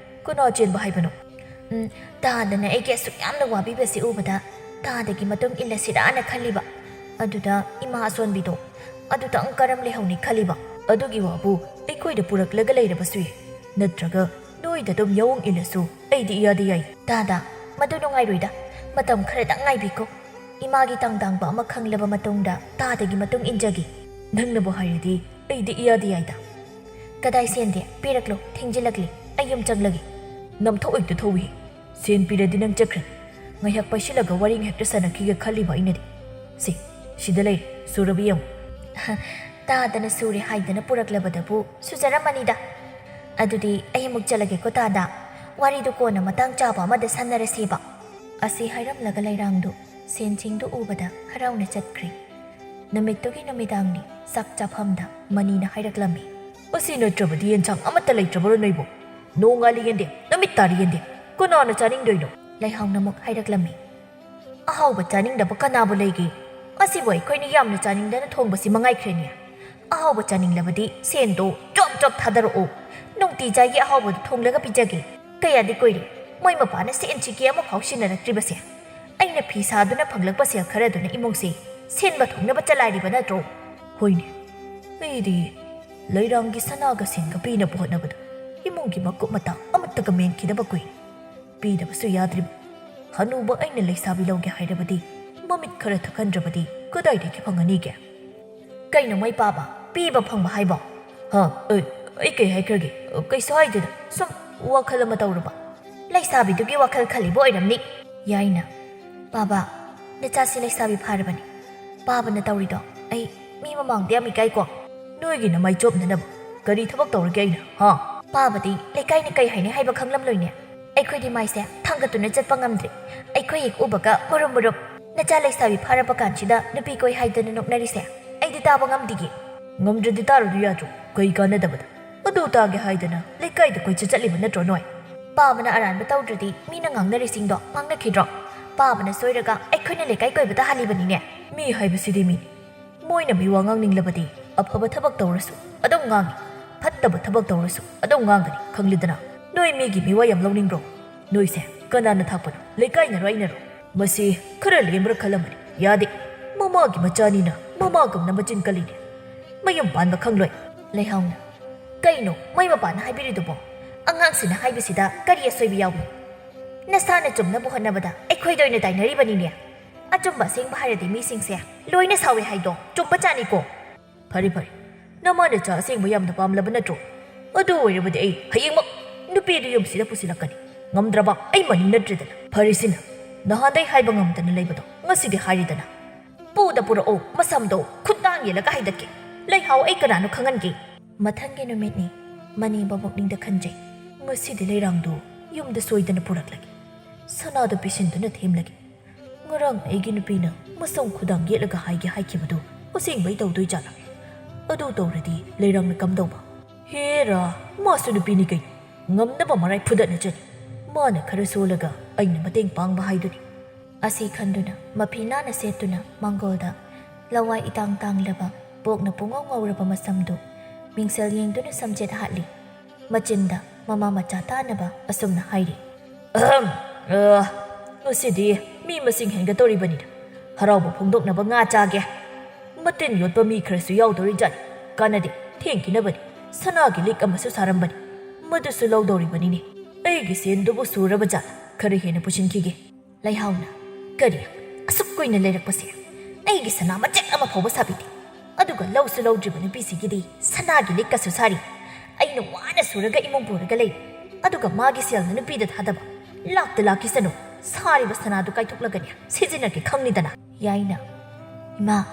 ꯀꯅꯥ ꯆꯦꯟꯕ ꯍꯥꯏꯕꯅꯣ?" "ꯎꯝ, ꯇꯥꯗꯅ ꯑꯩꯒꯤ ꯑꯁꯨꯛ ꯌꯥꯝꯅ ꯋꯥꯕꯤꯕꯁꯤ ꯎꯕꯗ ꯇꯥꯗꯒꯤ ꯃꯇꯨꯡ ꯏꯜꯂꯁꯤꯔꯥꯅ ꯈꯜꯂꯤꯕ꯫ ꯑꯗꯨꯗ ꯏꯃꯥ ꯑꯁꯣꯟꯕꯤꯗꯣ ꯑꯗꯨꯇꯪ ꯀꯔꯝ ꯂꯩꯍꯧꯅꯤ ꯈꯜꯂꯤꯕ?" "ꯑꯗꯨꯒꯤ ꯋꯥꯕꯨ ꯑꯩꯈꯣꯏꯗ ꯄꯨꯔꯛꯂꯒ ꯂꯩꯔꯕꯁꯨ ꯌꯥꯏ, ꯅꯠꯇ꯭ꯔꯒ ꯅꯣꯏꯗ ꯑꯗꯨꯝ ꯌꯥꯑꯣꯡ ꯏꯜꯂꯁꯨ ꯑꯩꯗꯤ ꯏꯌꯥꯗ ꯌꯥꯏ꯫" "ꯇꯥꯗ, ꯃꯗꯨ ꯅꯨꯡꯉꯥꯏꯔꯣꯏꯗ꯫ ꯃꯇꯝ ꯈꯔꯗꯪ ꯉꯥꯏꯕꯤꯈꯣ꯫ ꯏꯃꯥꯒꯤ ꯇꯥꯡꯗꯥꯡꯕ ꯑꯃ ꯈꯪꯂꯕ ꯃꯇꯨꯡꯗ ꯇꯥꯗꯒꯤ ꯃꯇꯨꯡ ꯏꯟꯖꯒꯦ꯫" "ꯅꯪꯅꯕꯨ ꯍꯥꯏꯔꯗꯤ ꯑꯩꯗꯤ ꯏꯌꯥꯗ ꯌꯥꯏꯗ꯫" "ꯀꯗꯥꯏ ꯁꯦꯟꯗꯤ? ꯄꯤꯔꯛꯂꯣ, ꯊꯦꯡꯖꯤꯜꯂꯛꯂꯤ, ꯑꯩ ꯌꯨꯝ ꯆꯪꯂꯒꯦ꯫" "ꯅꯝꯊꯣꯛ ꯍꯦꯛꯇ ꯊꯧꯏ꯫ ꯁꯦꯟ ꯄꯤꯔꯗꯤ ꯅꯪ ꯆꯠꯈ꯭ꯔꯅꯤ꯫ ꯉꯥꯏꯍꯥꯛ ꯄꯩꯁꯤꯜꯂꯒ ꯋꯥꯔꯤ ꯍꯦꯛꯇ ꯁꯥꯟꯅꯈꯤꯒꯦ ꯈꯜꯂꯤꯕ ꯑꯩꯅꯗꯤ꯫ ꯁꯤ, ꯁꯤꯗ ꯂꯩꯔꯦ, ꯁꯨꯔꯕ ꯌꯦꯡꯉꯨ꯫" "ꯇꯥꯗꯅ ꯁꯨꯔꯦ ꯍꯥꯏꯗꯅ ꯄꯨꯔꯛꯂꯕꯗꯕꯨ ꯁꯨꯖꯔꯝꯃꯅꯤꯗ꯫ ꯑꯗꯨꯗꯤ ꯑꯩ ꯑꯃꯨꯛ ꯆꯠꯂꯒꯦꯀꯣ ꯇꯥꯗ꯫ ꯋꯥꯔꯤꯗꯨ ꯀꯣꯟꯅ ꯃꯇꯥꯡ ꯆꯥꯕ ꯑꯃꯗ ꯁꯥꯟꯅꯔꯁꯦꯕ꯫" ꯑꯁꯤ ꯍꯥꯏꯔꯝꯂꯒ ꯂꯩꯔꯥꯡꯗꯨ ꯁꯦꯟꯁꯤꯡꯗꯨ ꯎꯕꯗ ꯍꯔꯥꯎꯅ ꯆꯠꯈ꯭ꯔꯦ꯫ ꯅꯨꯃꯤꯠꯇꯨꯒꯤ ꯅꯨꯃꯤꯗꯥꯡꯅꯤ꯫ ꯆꯥꯛ ꯆꯥꯐꯝꯗ ꯃꯅꯤꯅ ꯍꯥꯏꯔꯛꯂꯝꯃꯤ꯫ "ꯑꯁꯤ ꯅꯠꯇ꯭ꯔꯕꯗꯤ ꯌꯦꯟꯁꯥꯡ ꯑꯃꯠꯇ ꯂꯩꯇ꯭ꯔꯕꯔꯣ ꯅꯣꯏꯕꯨ? ꯅꯣꯡꯉꯥꯜꯂꯤ ꯌꯦꯟꯗꯦꯝ, ꯅꯨꯃꯤꯠ ꯇꯥꯔꯤ ꯌꯦꯟꯗꯦꯝ꯫ ꯀꯅꯥꯅ ꯆꯥꯅꯤꯡꯗꯣꯏꯅꯣ?" ꯂꯩꯍꯥꯎꯅ ꯑꯃꯨꯛ ꯍꯥꯏꯔꯛꯂꯝꯃꯤ꯫ "ꯑꯍꯥꯎꯕ ꯆꯥꯅꯤꯡꯗꯕ ꯀꯅꯥꯕꯨ ꯂꯩꯒꯦ? ꯑꯁꯤꯕꯨ ꯑꯩꯈꯣꯏꯅ ꯌꯥꯝꯅ ꯆꯥꯅꯤꯡꯗꯅ ꯊꯣꯡꯕꯁꯤ ꯃꯉꯥꯏꯈ꯭ꯔꯦꯅꯦ꯫ ꯑꯍꯥꯎꯕ ꯆꯥꯅꯤꯡꯂꯕꯗꯤ ꯁꯦꯟꯗꯣ ꯖꯣꯞ ꯖꯣꯞ ꯊꯥꯗꯔꯛꯑꯣ꯫ ꯅꯨꯡꯇꯤ ꯖꯥꯏꯒꯤ ꯑꯍꯥꯎꯕꯗꯨ ꯊꯣꯡꯂꯒ ꯄꯤꯖꯒꯦ꯫ ꯀꯌꯥꯗꯤ ꯀꯨꯏꯔꯦ ꯃꯣꯏ ꯃꯄꯥꯅ ꯁꯦꯟ ꯁꯤꯀꯤ ꯑꯃꯐꯥꯎ ꯁꯤꯟꯅꯔꯛꯇ꯭ꯔꯤꯕꯁꯦ꯫ ꯑꯩꯅ ꯐꯤ ꯁꯥꯗꯨꯅ ꯐꯪꯂꯛꯄ ꯁꯦꯜ ꯈꯔꯗꯨꯅ ꯏꯃꯨꯡꯁꯦ ꯁꯤꯟꯕ ꯊꯨꯡꯅꯕ ꯆꯂꯥꯏꯔꯤꯕ ꯅꯠꯇ꯭ꯔꯣ?" "ꯍꯣꯏꯅꯦ, ꯑꯩꯗꯤ ꯂꯩꯔꯥꯡꯒꯤ ꯁꯅꯥꯒ ꯁꯦꯟꯒ ꯄꯤꯅꯕ ꯍꯣꯠꯅꯕꯗ ꯏꯃꯨꯡꯒꯤ ꯃꯀꯨꯞ ꯃꯇꯥ ꯑꯃꯠꯇꯒ ꯃꯦꯟꯈꯤꯗꯕ ꯀꯨꯏꯔꯦ꯫ ꯄꯤꯗꯕꯁꯨ ꯌꯥꯗ꯭ꯔꯤꯕ꯫ ꯍꯅꯨꯕ ꯑꯩꯅ ꯂꯩꯁꯥꯕꯤ ꯂꯧꯒꯦ ꯍꯥꯏꯔꯕꯗꯤ ꯃꯃꯤꯠ ꯈꯔ ꯊꯛꯍꯟꯗ꯭ꯔꯕꯗꯤ ꯀꯗꯥꯏꯗꯒꯤ ꯐꯪꯒꯅꯤꯒꯦ?" "ꯀꯩꯅꯣ ꯃꯩ ꯄꯥꯕ? ꯄꯤꯕ ꯐꯪꯕ ꯍꯥꯏꯕꯣ?" "ꯍꯥ? ꯑꯩ, ꯑꯩ ꯀꯩ ꯍꯥꯏꯈ꯭ꯔꯒꯦ? ꯀꯩꯁꯨ ꯍꯥꯏꯗꯦꯗ, ꯁꯨꯝ ꯋꯥꯈꯜ ꯑꯃ ꯇꯧꯔꯨꯕ꯫" "ꯂꯩꯁꯥꯕꯤꯗꯨꯒꯤ ꯋꯥꯈꯜ ꯈꯜꯂꯤꯕ ꯑꯣꯏꯔꯝꯅꯤ꯫" ꯌꯥꯏꯅ, "ꯄꯥꯕ, ꯅꯆꯥꯁꯤ ꯂꯩꯁꯥꯕꯤ ꯐꯥꯔꯕꯅꯤ꯫ ꯄꯥꯕꯅ ꯇꯧꯔꯤꯗꯣ ꯑꯩ ꯃꯤ ꯃꯃꯥꯡꯗ ꯌꯥꯝ ꯏꯀꯥꯏꯀꯣ꯫ ꯅꯣꯏꯒꯤ ꯅꯃꯥꯏ ꯆꯣꯞꯅꯅꯕ ꯀꯔꯤ ꯊꯕꯛ ꯇꯧꯔꯒꯦ ꯑꯩꯅ, ꯍꯥ? ꯄꯥꯕꯗꯤ ꯂꯩꯀꯥꯏꯅ ꯀꯩ ꯍꯥꯏꯅꯩ ꯍꯥꯏꯕ ꯈꯪꯂꯝꯂꯣꯏꯅꯦ꯫ ꯑꯩꯈꯣꯏꯗꯤ ꯃꯥꯏꯁꯦ ꯊꯥꯡꯒꯠꯇꯨꯅ ꯆꯠꯄ ꯉꯝꯗ꯭ꯔꯦ꯫ ꯑꯩꯈꯣꯏ ꯍꯦꯛ ꯎꯕꯒ ꯃꯨꯔꯨꯝ ꯃꯨꯔꯨꯝ꯫ ꯅꯆꯥ ꯂꯩꯁꯥꯕꯤ ꯐꯥꯔꯕ ꯀꯥꯟꯁꯤꯗ ꯅꯨꯄꯤ ꯀꯣꯏ ꯍꯥꯏꯗꯅ ꯅꯣꯛꯅꯔꯤꯁꯦ ꯑꯩꯗꯤ ꯇꯥꯕ ꯉꯝꯗꯤꯌꯦ꯫ ꯉꯝꯗ꯭ꯔꯗꯤ ꯇꯥꯔꯨꯅꯨ ꯌꯥꯗ꯭ꯔꯣ? ꯀꯩ ꯀꯥꯟꯅꯗꯕꯗ? ꯑꯗꯨ ꯇꯥꯒꯦ ꯍꯥꯏꯗꯅ ꯂꯩꯀꯥꯏꯗ ꯀꯣꯏꯆꯠ ꯆꯠꯂꯤꯕ ꯅꯠꯇ꯭ꯔꯣ ꯅꯣꯏ? ꯄꯥꯕꯅ ꯑꯔꯥꯟꯕ ꯇꯧꯗ꯭ꯔꯗꯤ ꯃꯤꯅ ꯉꯥꯡꯅꯔꯤꯁꯤꯡꯗꯣ ꯉꯥꯡꯅꯈꯤꯗ꯭ꯔꯣ? ꯄꯥꯕꯅ ꯁꯣꯏꯔꯒ ꯑꯩꯈꯣꯏꯅ ꯂꯩꯀꯥꯏ ꯀꯣꯏꯕ ꯇꯥꯍꯜꯂꯤꯕꯅꯤꯅꯦ꯫ ꯃꯤ ꯍꯥꯏꯕꯁꯤꯗꯤ ꯃꯤꯅꯤ꯫ ꯃꯣꯏꯅ ꯃꯤꯋꯥ ꯉꯥꯡꯅꯤꯡꯂꯕꯗꯤ ꯑꯐꯕ ꯊꯕꯛ ꯇꯧꯔꯁꯨ ꯑꯗꯨꯝ ꯉꯥꯡꯉꯤ, ꯐꯠꯇꯕ ꯊꯕꯛ ꯇꯧꯔꯁꯨ ꯑꯗꯨꯝ ꯉꯥꯡꯒꯅꯤ, ꯈꯪꯂꯤꯗꯅ? ꯅꯣꯏ ꯃꯤꯒꯤ ꯃꯤꯋꯥ ꯌꯥꯝ ꯂꯧꯅꯤꯡꯕ꯭ꯔꯣ? ꯅꯣꯏꯁꯦ ꯀꯅꯥꯅ ꯊꯥꯛꯄꯅꯣ? ꯂꯩꯀꯥꯏꯅꯔꯣ ꯑꯩꯅꯔꯣ? ꯃꯁꯤ ꯈꯔ ꯂꯦꯝꯕ꯭ꯔꯥ ꯈꯜꯂꯝꯕꯅꯤ꯫ ꯌꯥꯗꯦ꯫ ꯃꯃꯥꯒꯤ ꯃꯆꯥꯅꯤꯅ ꯃꯃꯥꯒꯨꯝꯅ ꯃꯆꯤꯟ ꯀꯜꯂꯤꯅꯦ꯫ ꯃꯌꯨꯝ ꯄꯥꯟꯕ ꯈꯪꯂꯣꯏ꯫ ꯂꯩꯍꯥꯎꯅ, "ꯀꯩꯅꯣ ꯃꯣꯏ ꯃꯄꯥꯅ ꯍꯥꯏꯕꯤꯔꯤꯗꯨꯕꯣ? ꯑꯉꯥꯡꯁꯤꯅ ꯍꯥꯏꯕꯁꯤꯗ ꯀꯔꯤ ꯑꯁꯣꯏꯕ ꯌꯥꯎꯏ? ꯅꯁꯥꯅ ꯆꯨꯝꯅꯕ ꯍꯣꯠꯅꯕꯗ ꯑꯩꯈꯣꯏꯗ ꯑꯣꯏꯅ ꯇꯥꯏꯅꯔꯤꯕꯅꯤꯅꯦ꯫ ꯑꯆꯨꯝꯕ ꯑꯁꯦꯡꯕ ꯍꯥꯏꯔꯗꯤ ꯃꯤꯁꯤꯡꯁꯦ ꯂꯣꯏꯅ ꯁꯥꯎꯏ ꯍꯥꯏꯗꯣ ꯆꯨꯝꯕ ꯆꯥꯠꯅꯤꯀꯣ꯫" "ꯐꯔꯦ ꯐꯔꯦ, ꯅꯃꯥ ꯅꯆꯥ ꯑꯁꯦꯡꯕ ꯌꯥꯝꯅ ꯄꯥꯝꯂꯕ ꯅꯠꯇ꯭ꯔꯣ? ꯑꯗꯨ ꯑꯣꯏꯔꯕꯗꯤ ꯑꯩ ꯍꯌꯦꯡꯃꯛ ꯅꯨꯄꯤꯗꯨ ꯌꯨꯝꯁꯤꯗ ꯄꯨꯁꯤꯜꯂꯛꯀꯅꯤ꯫ ꯉꯝꯗ꯭ꯔꯕ ꯑꯩ ꯃꯅꯤꯡ ꯅꯠꯇ꯭ꯔꯦꯗꯅ꯫ ꯐꯔꯦꯁꯤꯅ, ꯅꯍꯥꯟꯗꯩ ꯍꯥꯏꯕ ꯉꯝꯗꯅ ꯂꯩꯕꯗꯣ ꯉꯁꯤꯗꯤ ꯍꯥꯏꯔꯤꯗꯅ꯫ ꯄꯨꯗ ꯄꯨꯔꯛꯑꯣ, ꯃꯁꯝꯗꯣ ꯈꯨꯠꯇꯥꯡ ꯌꯦꯜꯂꯒ ꯍꯥꯏꯗꯠꯀꯦ꯫ ꯂꯩꯍꯥꯎ ꯑꯩ ꯀꯅꯥꯅꯣ ꯈꯪꯍꯟꯒꯦ꯫" ꯃꯊꯪꯒꯤ ꯅꯨꯃꯤꯠꯅꯤ꯫ ꯃꯅꯤ ꯕꯕꯣꯛꯅꯤꯡꯗ ꯈꯟꯖꯩ꯫ "ꯉꯁꯤꯗꯤ ꯂꯩꯔꯥꯡꯗꯣ ꯌꯨꯝꯗ ꯁꯣꯏꯗꯅ ꯄꯨꯔꯛꯂꯒꯦ꯫ ꯁꯅꯥꯗꯣ ꯄꯤꯁꯤꯟꯗꯨꯅ ꯊꯦꯝꯂꯒꯦ꯫ ꯉꯔꯥꯡ ꯑꯩꯒꯤ ꯅꯨꯄꯤꯅ ꯃꯁꯝ ꯈꯨꯗꯥꯡ ꯌꯦꯠꯂꯒ ꯍꯥꯏꯒꯦ ꯍꯥꯏꯈꯤꯕꯗꯨ ꯑꯁꯦꯡꯕꯩ ꯇꯧꯗꯣꯏ ꯖꯥꯠꯂꯥ? ꯑꯗꯨ ꯇꯧꯔꯗꯤ ꯂꯩꯔꯥꯡꯅ ꯀꯝꯗꯧꯕ? ꯍꯦꯔꯥ, ꯃꯥꯁꯨ ꯅꯨꯄꯤꯅꯤ ꯀꯩꯅꯣ꯫ ꯉꯝꯅꯕ ꯃꯔꯥꯏ ꯐꯨꯗꯠꯅ ꯆꯠꯂꯤ꯫ ꯃꯥꯅ ꯈꯔ ꯁꯣꯜꯂꯒ ꯑꯩꯅ ꯃꯇꯦꯡ ꯄꯥꯡꯕ ꯍꯥꯏꯗꯨꯅꯤ꯫" ꯑꯁꯤ ꯈꯟꯗꯨꯅ ꯃꯐꯤ ꯅꯥꯟꯅ ꯁꯦꯠꯇꯨꯅ ꯃꯥꯡꯒꯣꯜꯗ ꯂꯋꯥꯏ ꯏꯇꯥꯡ ꯇꯥꯡꯂꯕ ꯄꯣꯛꯅ ꯄꯨꯡꯉꯧ ꯉꯧꯔꯕ ꯃꯁꯝꯗꯨ ꯃꯤꯡꯁꯦꯜ ꯌꯦꯡꯗꯨꯅ ꯁꯝꯖꯦꯠ ꯍꯥꯠꯂꯤ꯫ ꯃꯆꯤꯟꯗ ꯃꯃꯥ ꯃꯆꯥ ꯇꯥꯅꯕ ꯑꯁꯨꯝꯅ ꯍꯥꯏꯔꯤ꯫ "ꯑꯍꯝ, ꯑ, ꯉꯁꯤꯗꯤ ꯃꯤ ꯃꯁꯤꯡ ꯍꯦꯟꯒꯠꯇꯧꯔꯤꯕꯅꯤꯅ ꯍꯔꯥꯎꯕ ꯐꯣꯡꯗꯣꯛꯅꯕ ꯉꯥ ꯆꯥꯒꯦ꯫ ꯃꯇꯤꯟ ꯌꯣꯠꯄ ꯃꯤ ꯈꯔꯁꯨ ꯌꯥꯎꯗꯧꯔꯤ ꯖꯥꯠꯅꯤ꯫ ꯀꯥꯟꯅꯗꯦ, ꯊꯦꯡꯈꯤꯅꯕꯅꯤ꯫ ꯁꯅꯥꯒꯤ ꯂꯤꯛ ꯑꯃꯁꯨ ꯁꯥꯔꯝꯕꯅꯤ꯫ ꯃꯗꯨꯁꯨ ꯂꯧꯗꯧꯔꯤꯕꯅꯤꯅꯦ꯫ ꯑꯩꯒꯤ ꯁꯦꯟꯗꯨꯕꯨ ꯁꯨꯔꯕ ꯖꯥꯠꯂ? ꯈꯔ ꯍꯦꯟꯅ ꯄꯨꯁꯤꯟꯈꯤꯒꯦ꯫" ꯂꯩꯍꯥꯎꯅ, "ꯀꯔꯤ? ꯑꯁꯨꯛ ꯀꯨꯏꯅ ꯂꯩꯔꯛꯄꯁꯦ ꯑꯩꯒꯤ ꯁꯅꯥ ꯃꯆꯦꯠ ꯑꯃ ꯐꯥꯎꯕ ꯁꯥꯕꯤꯗꯦ꯫ ꯑꯗꯨꯒ ꯂꯧꯁꯨ ꯂꯧꯗ꯭ꯔꯤꯕ ꯅꯨꯄꯤꯁꯤꯒꯤꯗꯤ ꯁꯅꯥꯒꯤ ꯂꯤꯛꯀꯁꯨ ꯁꯥꯔꯤ꯫ ꯑꯩꯅ ꯋꯥꯅ ꯁꯨꯔꯒ ꯏꯃꯨꯡ ꯄꯨꯔꯒ ꯂꯩꯔꯤ꯫ ꯑꯗꯨꯒ ꯃꯥꯒꯤ ꯁꯦꯜꯅ ꯅꯨꯄꯤꯗ ꯊꯥꯗꯕ꯫ ꯂꯥꯛꯇ ꯂꯥꯛꯈꯤꯁꯅꯨ꯫ ꯁꯥꯔꯤꯕ ꯁꯅꯥꯗꯨ ꯀꯥꯏꯊꯣꯛꯂꯒꯅꯦ ꯁꯤꯖꯤꯟꯅꯒꯦ ꯈꯪꯅꯤꯗꯅ꯫ ꯌꯥꯏꯅ, ꯏꯃꯥ,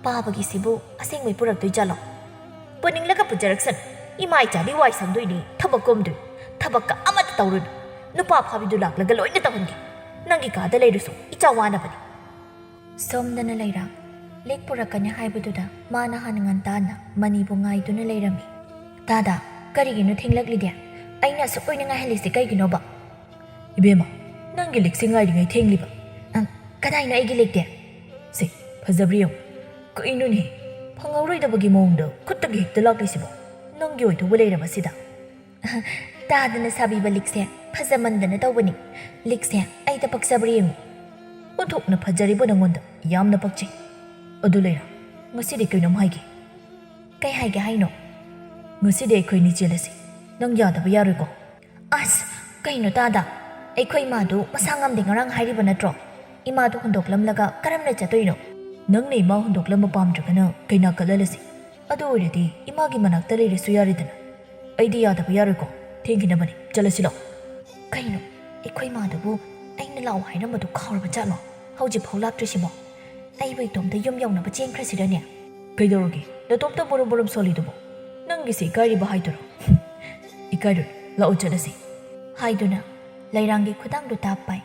ꯄꯥꯕꯒꯤꯁꯤꯕꯨ ꯑꯁꯦꯡꯕꯩ ꯄꯨꯔꯛꯇꯣꯏ ꯖꯥꯠꯂꯣ? ꯄꯨꯅꯤꯡꯂꯒ ꯄꯨꯖꯔꯛꯁꯅꯨ꯫ ꯏꯃꯥ ꯏꯆꯥꯗꯤ ꯋꯥꯏ ꯁꯪꯗꯣꯏꯅꯤ, ꯊꯕꯛ ꯀꯣꯝꯗꯣꯏꯅꯤ꯫ ꯊꯕꯛꯀ ꯑꯃꯠꯇ ꯇꯧꯔꯨꯅꯨ꯫ ꯅꯨꯄꯥ ꯐꯥꯕꯤꯗꯨ ꯂꯥꯛꯂꯒ ꯂꯣꯏꯅ ꯇꯧꯍꯟꯒꯦ꯫ ꯅꯪꯒꯤ ꯀꯥꯗ ꯂꯩꯔꯁꯨ ꯏꯆꯥ ꯋꯥꯅꯕꯅꯤ꯫ ꯁꯣꯝꯗꯅ ꯂꯩꯔꯥ, ꯂꯤꯛ ꯄꯨꯔꯛꯀꯅꯤ ꯍꯥꯏꯕꯗꯨꯗ ꯃꯥꯅ ꯍꯥꯟꯅ ꯉꯟꯇꯥꯅ ꯃꯅꯤꯕꯨ ꯉꯥꯏꯗꯨꯅ ꯂꯩꯔꯝꯃꯤ꯫ ꯇꯥꯗ, ꯀꯔꯤꯒꯤꯅꯣ ꯊꯦꯡꯂꯛꯂꯤꯗꯤ? ꯑꯩꯅ ꯑꯁꯨꯛ ꯀꯨꯏꯅ ꯉꯥꯏꯍꯜꯂꯤꯁꯤ ꯀꯩꯒꯤꯅꯣꯕ? ꯏꯕꯦꯝꯃ, ꯅꯪꯒꯤ ꯂꯤꯛꯁꯦ ꯉꯥꯏꯔꯤꯉꯩ ꯊꯦꯡꯂꯤꯕ꯫ ꯑ, ꯀꯗꯥꯏꯅꯣ ꯑꯩꯒꯤ ꯂꯤꯛꯇꯤ? ꯁꯦ, ꯐꯖꯕ꯭ꯔꯥ ꯌꯦꯡꯉꯨ꯫ ꯀꯩꯅꯣꯅꯦ, ꯐꯪꯍꯧꯔꯣꯏꯗꯕꯒꯤ ꯃꯑꯣꯡꯗ ꯈꯨꯠꯇꯒꯤ ꯍꯦꯛꯇ ꯂꯥꯛꯂꯤꯁꯤꯕꯣ? ꯅꯪꯒꯤ ꯑꯣꯏꯊꯣꯛꯄ ꯂꯩꯔꯕ ꯁꯤꯗ? ꯇꯥꯗꯅ ꯁꯥꯕꯤꯕ ꯂꯤꯛꯁꯦ ꯐꯖꯃꯟꯗꯅ ꯇꯧꯕꯅꯤ꯫ ꯂꯤꯛꯁꯦ ꯑꯩꯗ ꯄꯛꯆꯕ꯭ꯔꯥ ꯌꯦꯡꯉꯨ꯫ ꯑꯣꯟꯊꯣꯛꯅ ꯐꯖꯔꯤꯕꯣ ꯅꯪꯉꯣꯟꯗ, ꯌꯥꯝꯅ ꯄꯛꯆꯩ꯫ ꯑꯗꯨ ꯂꯩꯔꯥ, ꯉꯁꯤꯗꯤ ꯀꯩꯅꯣꯝ ꯍꯥꯏꯒꯦ꯫ ꯀꯩ ꯍꯥꯏꯒꯦ ꯍꯥꯏꯅꯣ? ꯉꯁꯤꯗꯤ ꯑꯩꯈꯣꯏꯅꯤ ꯆꯦꯜꯂꯁꯤ꯫ ꯅꯪ ꯌꯥꯗꯕ ꯌꯥꯔꯣꯏꯀꯣ? ꯑꯁ, ꯀꯩꯅꯣ ꯇꯥꯗ? ꯑꯩꯈꯣꯏ ꯏꯃꯥꯗꯨ ꯃꯁꯥ ꯉꯝꯗꯦ ꯉꯔꯥꯡ ꯍꯥꯏꯔꯤꯕ ꯅꯠꯇ꯭ꯔꯣ? ꯏꯃꯥꯗꯨ ꯍꯨꯟꯗꯣꯛꯂꯝꯂꯒ ꯀꯔꯝꯅ ꯆꯠꯇꯣꯏꯅꯣ? ꯅꯪꯅ ꯏꯃꯥ ꯍꯨꯟꯗꯣꯛꯂꯝꯕ ꯄꯥꯝꯗ꯭ꯔꯒꯅ ꯀꯩꯅꯥ ꯀꯠꯍꯜꯂꯁꯤ꯫ ꯑꯗꯨ ꯑꯣꯏꯔꯗꯤ ꯏꯃꯥꯒꯤ ꯃꯅꯥꯛꯇ ꯂꯩꯔꯁꯨ ꯌꯥꯔꯦꯗꯅ꯫ ꯑꯩꯗꯤ ꯌꯥꯗꯕ ꯌꯥꯔꯣꯏꯀꯣ꯫ ꯊꯦꯡꯈꯤꯅꯕꯅꯤ꯫ ꯆꯠꯂꯁꯤ ꯂꯥꯛꯑꯣ꯫ ꯀꯩꯅꯣ, ꯑꯩꯈꯣꯏ ꯏꯃꯥꯗꯨꯕꯨ ꯑꯩꯅ ꯂꯥꯛꯑꯣ ꯍꯥꯏꯔꯝꯕꯗꯨ ꯀꯥꯎꯔꯕ ꯖꯥꯠꯂꯣ? ꯍꯧꯖꯤꯛꯐꯥꯎ ꯂꯥꯛꯇ꯭ꯔꯤꯁꯤꯕꯣ? ꯑꯩꯕꯨ ꯏꯇꯣꯝꯇ ꯌꯨꯝ ꯌꯧꯅꯕ ꯆꯦꯟꯈ꯭ꯔꯁꯤꯔꯅꯦ? ꯀꯩꯗꯧꯔꯒꯦ? ꯅꯇꯣꯝꯇ ꯃꯨꯔꯨꯝ ꯃꯨꯔꯨꯝ ꯁꯣꯜꯂꯤꯗꯨꯕꯨ? ꯅꯪꯒꯤꯁꯦ ꯏꯀꯥꯏꯔꯤꯕ ꯍꯥꯏꯗꯨꯔꯣ? ꯏꯀꯥꯏꯔꯣꯏ, ꯂꯥꯛꯑꯣ ꯆꯠꯂꯁꯤ꯫ ꯍꯥꯏꯗꯨꯅ ꯂꯩꯔꯥꯡꯒꯤ ꯈꯨꯗꯥꯡꯗꯨ ꯇꯥꯞ ꯄꯥꯏ꯫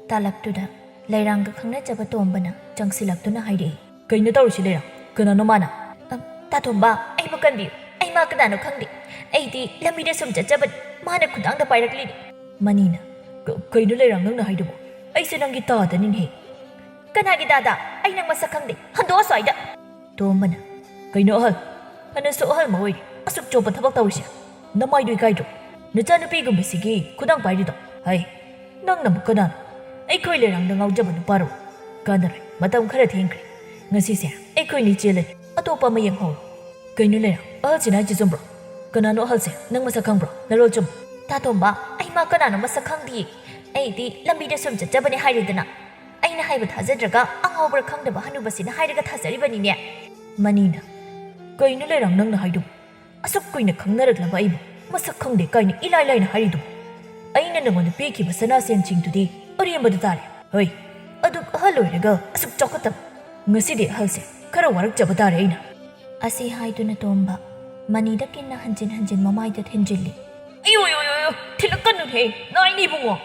ꯇꯥꯂꯛꯇꯨꯗ ꯂꯩꯔꯥꯡꯒ ꯈꯪꯅꯖꯕ ꯇꯣꯝꯕꯅ ꯆꯪꯁꯤꯜꯂꯛꯇꯨꯅ ꯍꯥꯏꯔꯛꯏ꯫ ꯀꯩꯅꯣ ꯇꯧꯔꯤꯁꯤ ꯂꯩꯔꯥꯡ? ꯀꯅꯥꯅꯣ ꯃꯥꯅ? ꯑ, ꯇꯥ ꯇꯣꯝꯕ, ꯑꯩꯕꯨ ꯀꯟꯕꯤꯌꯨ꯫ ꯑꯩ ꯃꯥ ꯀꯅꯥꯅꯣ ꯈꯪꯗꯦ꯫ ꯑꯩꯗꯤ ꯂꯝꯕꯤꯗ ꯁꯨꯝ ꯆꯠꯆꯕꯅꯤ꯫ ꯃꯥꯅ ꯈꯨꯗꯥꯡꯗ ꯄꯥꯏꯔꯛꯂꯤꯅꯤ꯫ ꯃꯅꯤꯅ, "ꯀ-, ꯀꯩꯅꯣ ꯂꯩꯔꯥꯡ ꯅꯪꯅ ꯍꯥꯏꯗꯨꯕꯨ? ꯑꯩꯁꯦ ꯅꯪꯒꯤ ꯇꯥꯗꯅꯤꯅꯦꯍꯦ꯫" "ꯀꯅꯥꯒꯤ ꯇꯥꯗ? ꯑꯩ ꯅꯪ ꯃꯁꯛ ꯈꯪꯗꯦ꯫ ꯍꯟꯗꯣꯛꯑꯣ ꯁ꯭ꯋꯥꯏꯗ!" ꯇꯣꯝꯕꯅ, "ꯀꯩꯅꯣ ꯑꯍꯜ? ꯐꯅꯁꯨ ꯑꯍꯜ ꯑꯃ ꯑꯣꯏꯔꯤ꯫ ꯑꯁꯨꯛ ꯆꯣꯞꯄ ꯊꯕꯛ ꯇꯧꯔꯤꯁꯦ꯫ ꯅꯃꯥꯏꯗꯨ ꯏꯀꯥꯏꯗ꯭ꯔꯣ? ꯅꯆꯥꯅꯨꯄꯤꯒꯨꯝꯕꯁꯤꯒꯤ ꯈꯨꯗꯥꯡ ꯄꯥꯏꯔꯤꯗꯣ? ꯍꯩ, ꯅꯪꯅꯕꯨ ꯀꯅꯥꯅꯣ? ꯑꯩꯈꯣꯏ ꯂꯩꯔꯥꯡꯗ ꯉꯥꯎꯖꯕ ꯅꯨꯄꯥꯔꯣ? ꯀꯥꯟꯅꯔꯣꯏ, ꯃꯇꯝ ꯈꯔ ꯊꯦꯡꯈ꯭ꯔꯦ꯫ ꯉꯁꯤꯁꯦ ꯑꯩꯈꯣꯏꯅꯤ ꯆꯦꯜꯂꯅꯤ, ꯑꯇꯣꯞꯄ ꯑꯃ ꯌꯦꯡꯍꯧꯔꯣ꯫" "ꯀꯩꯅꯣ ꯂꯩꯔꯥꯡ, ꯑꯍꯜꯁꯤꯅ ꯍꯥꯏꯁꯦ ꯆꯨꯝꯕ꯭ꯔꯣ? ꯀꯅꯥꯅꯣ ꯑꯍꯜꯁꯦ? ꯅꯪ ꯃꯁꯛ ꯈꯪꯕ꯭ꯔꯣ? ꯅꯔꯣꯜ ꯆꯨꯝꯕ꯭ꯔꯣ?" "ꯇꯥ ꯇꯣꯝꯕ, ꯑꯩ ꯃꯥ ꯀꯅꯥꯅꯣ ꯃꯁꯛ ꯈꯪꯗꯤꯌꯦ꯫ ꯑꯩꯗꯤ ꯂꯝꯕꯤꯗ ꯁꯨꯝ ꯆꯠꯆꯕꯅꯦ ꯍꯥꯏꯔꯦꯗꯅ꯫ ꯑꯩꯅ ꯍꯥꯏꯕ ꯊꯥꯖꯗ꯭ꯔꯒ ꯑꯉꯥꯎꯕ꯭ꯔꯥ ꯈꯪꯗꯕ ꯍꯅꯨꯕꯁꯤꯅ ꯍꯥꯏꯔꯒ ꯊꯥꯖꯔꯤꯕꯅꯤꯅꯦ꯫" ꯃꯅꯤꯅ, "ꯀꯩꯅꯣ ꯂꯩꯔꯥꯡ ꯅꯪꯅ ꯍꯥꯏꯗꯨꯕꯨ? ꯑꯁꯨꯛ ꯀꯨꯏꯅ ꯈꯪꯅꯔꯛꯂꯕ ꯑꯩꯕꯨ ꯃꯁꯛ ꯈꯪꯗꯦ ꯀꯥꯏꯅ ꯏꯂꯥꯏ ꯂꯥꯏꯅ ꯍꯥꯏꯔꯤꯗꯨꯕꯨ? ꯑꯩꯅ ꯅꯉꯣꯟꯗ ꯄꯤꯈꯤꯕ ꯁꯅꯥ ꯁꯦꯟꯁꯤꯡꯗꯨꯗꯤ ꯑꯔꯦꯝꯕꯗ ꯇꯥꯔꯦ꯫ ꯍꯣꯏ, ꯑꯗꯨꯛ ꯑꯍꯜ ꯑꯣꯏꯔꯒ ꯑꯁꯨꯛ ꯆꯥꯎꯈꯠꯇꯕ꯫ ꯉꯁꯤꯗꯤ ꯑꯍꯜꯁꯦ ꯈꯔ ꯋꯥꯔꯛꯆꯕ ꯇꯥꯔꯦ ꯑꯩꯅ꯫" ꯑꯁꯤ ꯍꯥꯏꯗꯨꯅ ꯇꯣꯝꯕ ꯃꯅꯤꯗ ꯀꯤꯟꯅ ꯍꯟꯖꯤꯟ ꯍꯟꯖꯤꯟ ꯃꯃꯥꯏꯗ ꯊꯤꯟꯖꯤꯜꯂꯤ꯫ "ꯑꯌꯣ, ꯑꯌꯣ, ꯑꯌꯣ, ꯑꯌꯣ, ꯊꯤꯜꯂꯛꯀꯅꯨꯍꯦ, ꯅꯥꯏꯅꯤ ꯏꯕꯨꯡꯉꯣ꯫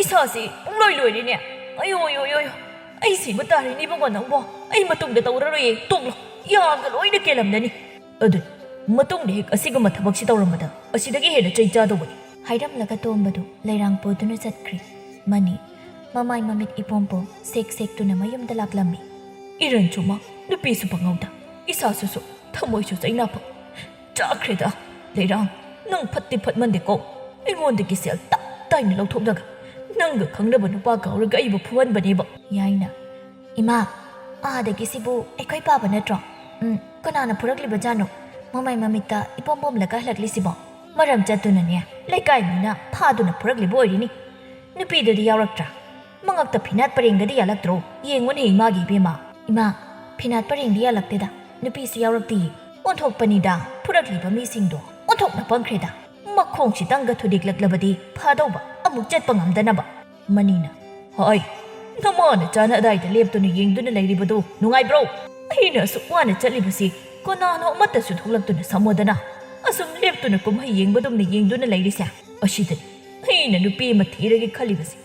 ꯏꯁꯥꯁꯤ ꯄꯨꯡꯂꯣꯏ ꯂꯣꯏꯔꯦꯅꯦ꯫ ꯑꯌꯣ, ꯑꯌꯣ, ꯑꯌꯣ, ꯑꯌꯣ, ꯑꯩ ꯁꯤꯕ ꯇꯥꯔꯦꯅꯦ ꯏꯕꯨꯡꯉꯣ ꯅꯪꯕꯣ꯫ ꯑꯩ ꯃꯇꯨꯡꯗ ꯇꯧꯔꯔꯣꯏꯌꯦ, ꯇꯣꯛꯂꯣ꯫ ꯌꯥꯒ ꯂꯣꯏꯅ ꯀꯦꯜꯂꯝꯂꯅꯤ꯫ ꯑꯗꯨ ꯃꯇꯨꯡꯗ ꯍꯦꯛ ꯑꯁꯤꯒꯨꯝꯕ ꯊꯕꯛꯁꯤ ꯇꯧꯔꯝꯕꯗ ꯑꯁꯤꯗꯒꯤ ꯍꯦꯟꯅ ꯆꯩ ꯆꯥꯗꯧꯕꯅꯤ꯫" ꯍꯥꯏꯔꯝꯂꯒ ꯇꯣꯝꯕꯗꯨ ꯂꯩꯔꯥꯡ ꯄꯨꯗꯨꯅ ꯆꯠꯈ꯭ꯔꯦ꯫ ꯃꯅꯤ ꯃꯃꯥꯏ ꯃꯃꯤꯠ ꯏꯄꯣꯝ ꯄꯣꯝ ꯁꯦꯛ ꯁꯦꯛꯇꯨꯅ ꯃꯌꯨꯝꯗ ꯂꯥꯛꯂꯝꯃꯤ꯫ "ꯏꯔꯟꯁꯨ ꯃꯥ, ꯅꯨꯄꯤꯁꯨ ꯄꯪꯉꯧꯗ, ꯏꯁꯥꯁꯨ ꯁꯨꯛ, ꯊꯃꯣꯏꯁꯨ ꯆꯩꯅꯥꯐꯝ꯫ ꯆꯥꯈ꯭ꯔꯦꯗ, ꯂꯩꯔꯥꯡ, ꯅꯪ ꯐꯠꯇꯤ ꯐꯠꯃꯟꯗꯦꯀꯣ꯫ ꯑꯩꯉꯣꯟꯗꯒꯤ ꯁꯦꯜ ꯇꯞ ꯇꯥꯏꯅ ꯂꯧꯊꯣꯛꯂꯒ ꯅꯪꯒ ꯈꯪꯅꯕ ꯅꯨꯄꯥ ꯀꯥꯎꯔꯒ ꯑꯩꯕꯨ ꯐꯨꯍꯟꯕꯅꯦꯕ꯫" ꯌꯥꯏꯅ, "ꯏꯃꯥ, ꯑꯥꯗꯒꯤ ꯁꯤꯕꯨ ꯑꯩꯈꯣꯏ ꯄꯥꯕ ꯅꯠꯇ꯭ꯔꯣ? ꯎꯝ, ꯀꯅꯥꯅ ꯐꯨꯔꯛꯂꯤꯕꯖꯥꯠꯅꯣ? ꯃꯃꯥꯏ ꯃꯃꯤꯠꯇ ꯏꯄꯣꯝ ꯄꯣꯝꯂꯒ ꯍꯜꯂꯛꯂꯤꯁꯤꯕꯣ? ꯃꯔꯝ ꯆꯠꯇꯨꯅꯅꯦ, ꯂꯩꯀꯥꯏ ꯃꯤꯅ ꯐꯥꯗꯨꯅ ꯐꯨꯔꯛꯂꯤꯕ ꯑꯣꯏꯔꯤꯅꯤ꯫ ꯅꯨꯄꯤꯗꯨꯗꯤ ꯌꯥꯎꯔꯛꯇ꯭ꯔꯥ? ꯃꯉꯛꯇ ꯐꯤꯅꯥꯠ ꯄꯔꯦꯡꯒꯗꯤ ꯌꯥꯜꯂꯛꯇ꯭ꯔꯣ? ꯌꯦꯡꯉꯨꯅꯦ ꯏꯃꯥꯒꯤ ꯏꯕꯦꯝꯃ꯫" "ꯏꯃꯥ, ꯐꯤꯅꯥꯠ ꯄꯔꯦꯡꯗꯤ ꯌꯥꯜꯂꯛꯇꯦꯗ, ꯅꯨꯄꯤꯁꯨ ꯌꯥꯎꯔꯛꯇꯤꯌꯦ꯫ ꯑꯣꯟꯊꯣꯛꯄꯅꯤꯗ, ꯐꯨꯔꯛꯂꯤꯕ ꯃꯤꯁꯤꯡꯗꯣ ꯑꯣꯟꯊꯣꯛꯅ ꯄꯪꯈ꯭ꯔꯦꯗ꯫ ꯃꯈꯣꯡꯁꯤꯇꯪꯒ ꯊꯨꯗꯦꯛꯂꯛꯂꯕꯗꯤ ꯐꯥꯗꯧꯕ, ꯑꯃꯨꯛ ꯆꯠꯄ ꯉꯝꯗꯅꯕ꯫" ꯃꯅꯤꯅ, "ꯍꯣꯏ, ꯅꯃꯥꯅ ꯆꯥꯅ ꯑꯗꯥꯏꯗ ꯂꯦꯞꯇꯨꯅ ꯌꯦꯡꯗꯨꯅ ꯂꯩꯔꯤꯕꯗꯣ ꯅꯨꯡꯉꯥꯏꯕ꯭ꯔꯣ? ꯑꯩꯅ ꯑꯁꯨꯛ ꯋꯥꯅ ꯆꯠꯂꯤꯕꯁꯤ ꯀꯅꯥꯅꯣ ꯑꯃꯠꯇꯁꯨ ꯊꯣꯛꯂꯛꯇꯨꯅ ꯁꯝꯃꯣꯗꯅ꯫ ꯑꯁꯨꯝ ꯂꯦꯞꯇꯨꯅ ꯀꯨꯝꯍꯩ ꯌꯦꯡꯕꯗꯨꯝꯅ ꯌꯦꯡꯗꯨꯅ ꯂꯩꯔꯤꯁꯦ꯫ ꯑꯁꯤꯗꯅꯤ ꯑꯩꯅ ꯅꯨꯄꯤ ꯑꯃ ꯊꯤꯔꯒꯦ ꯈꯜꯂꯤꯕꯁꯦ꯫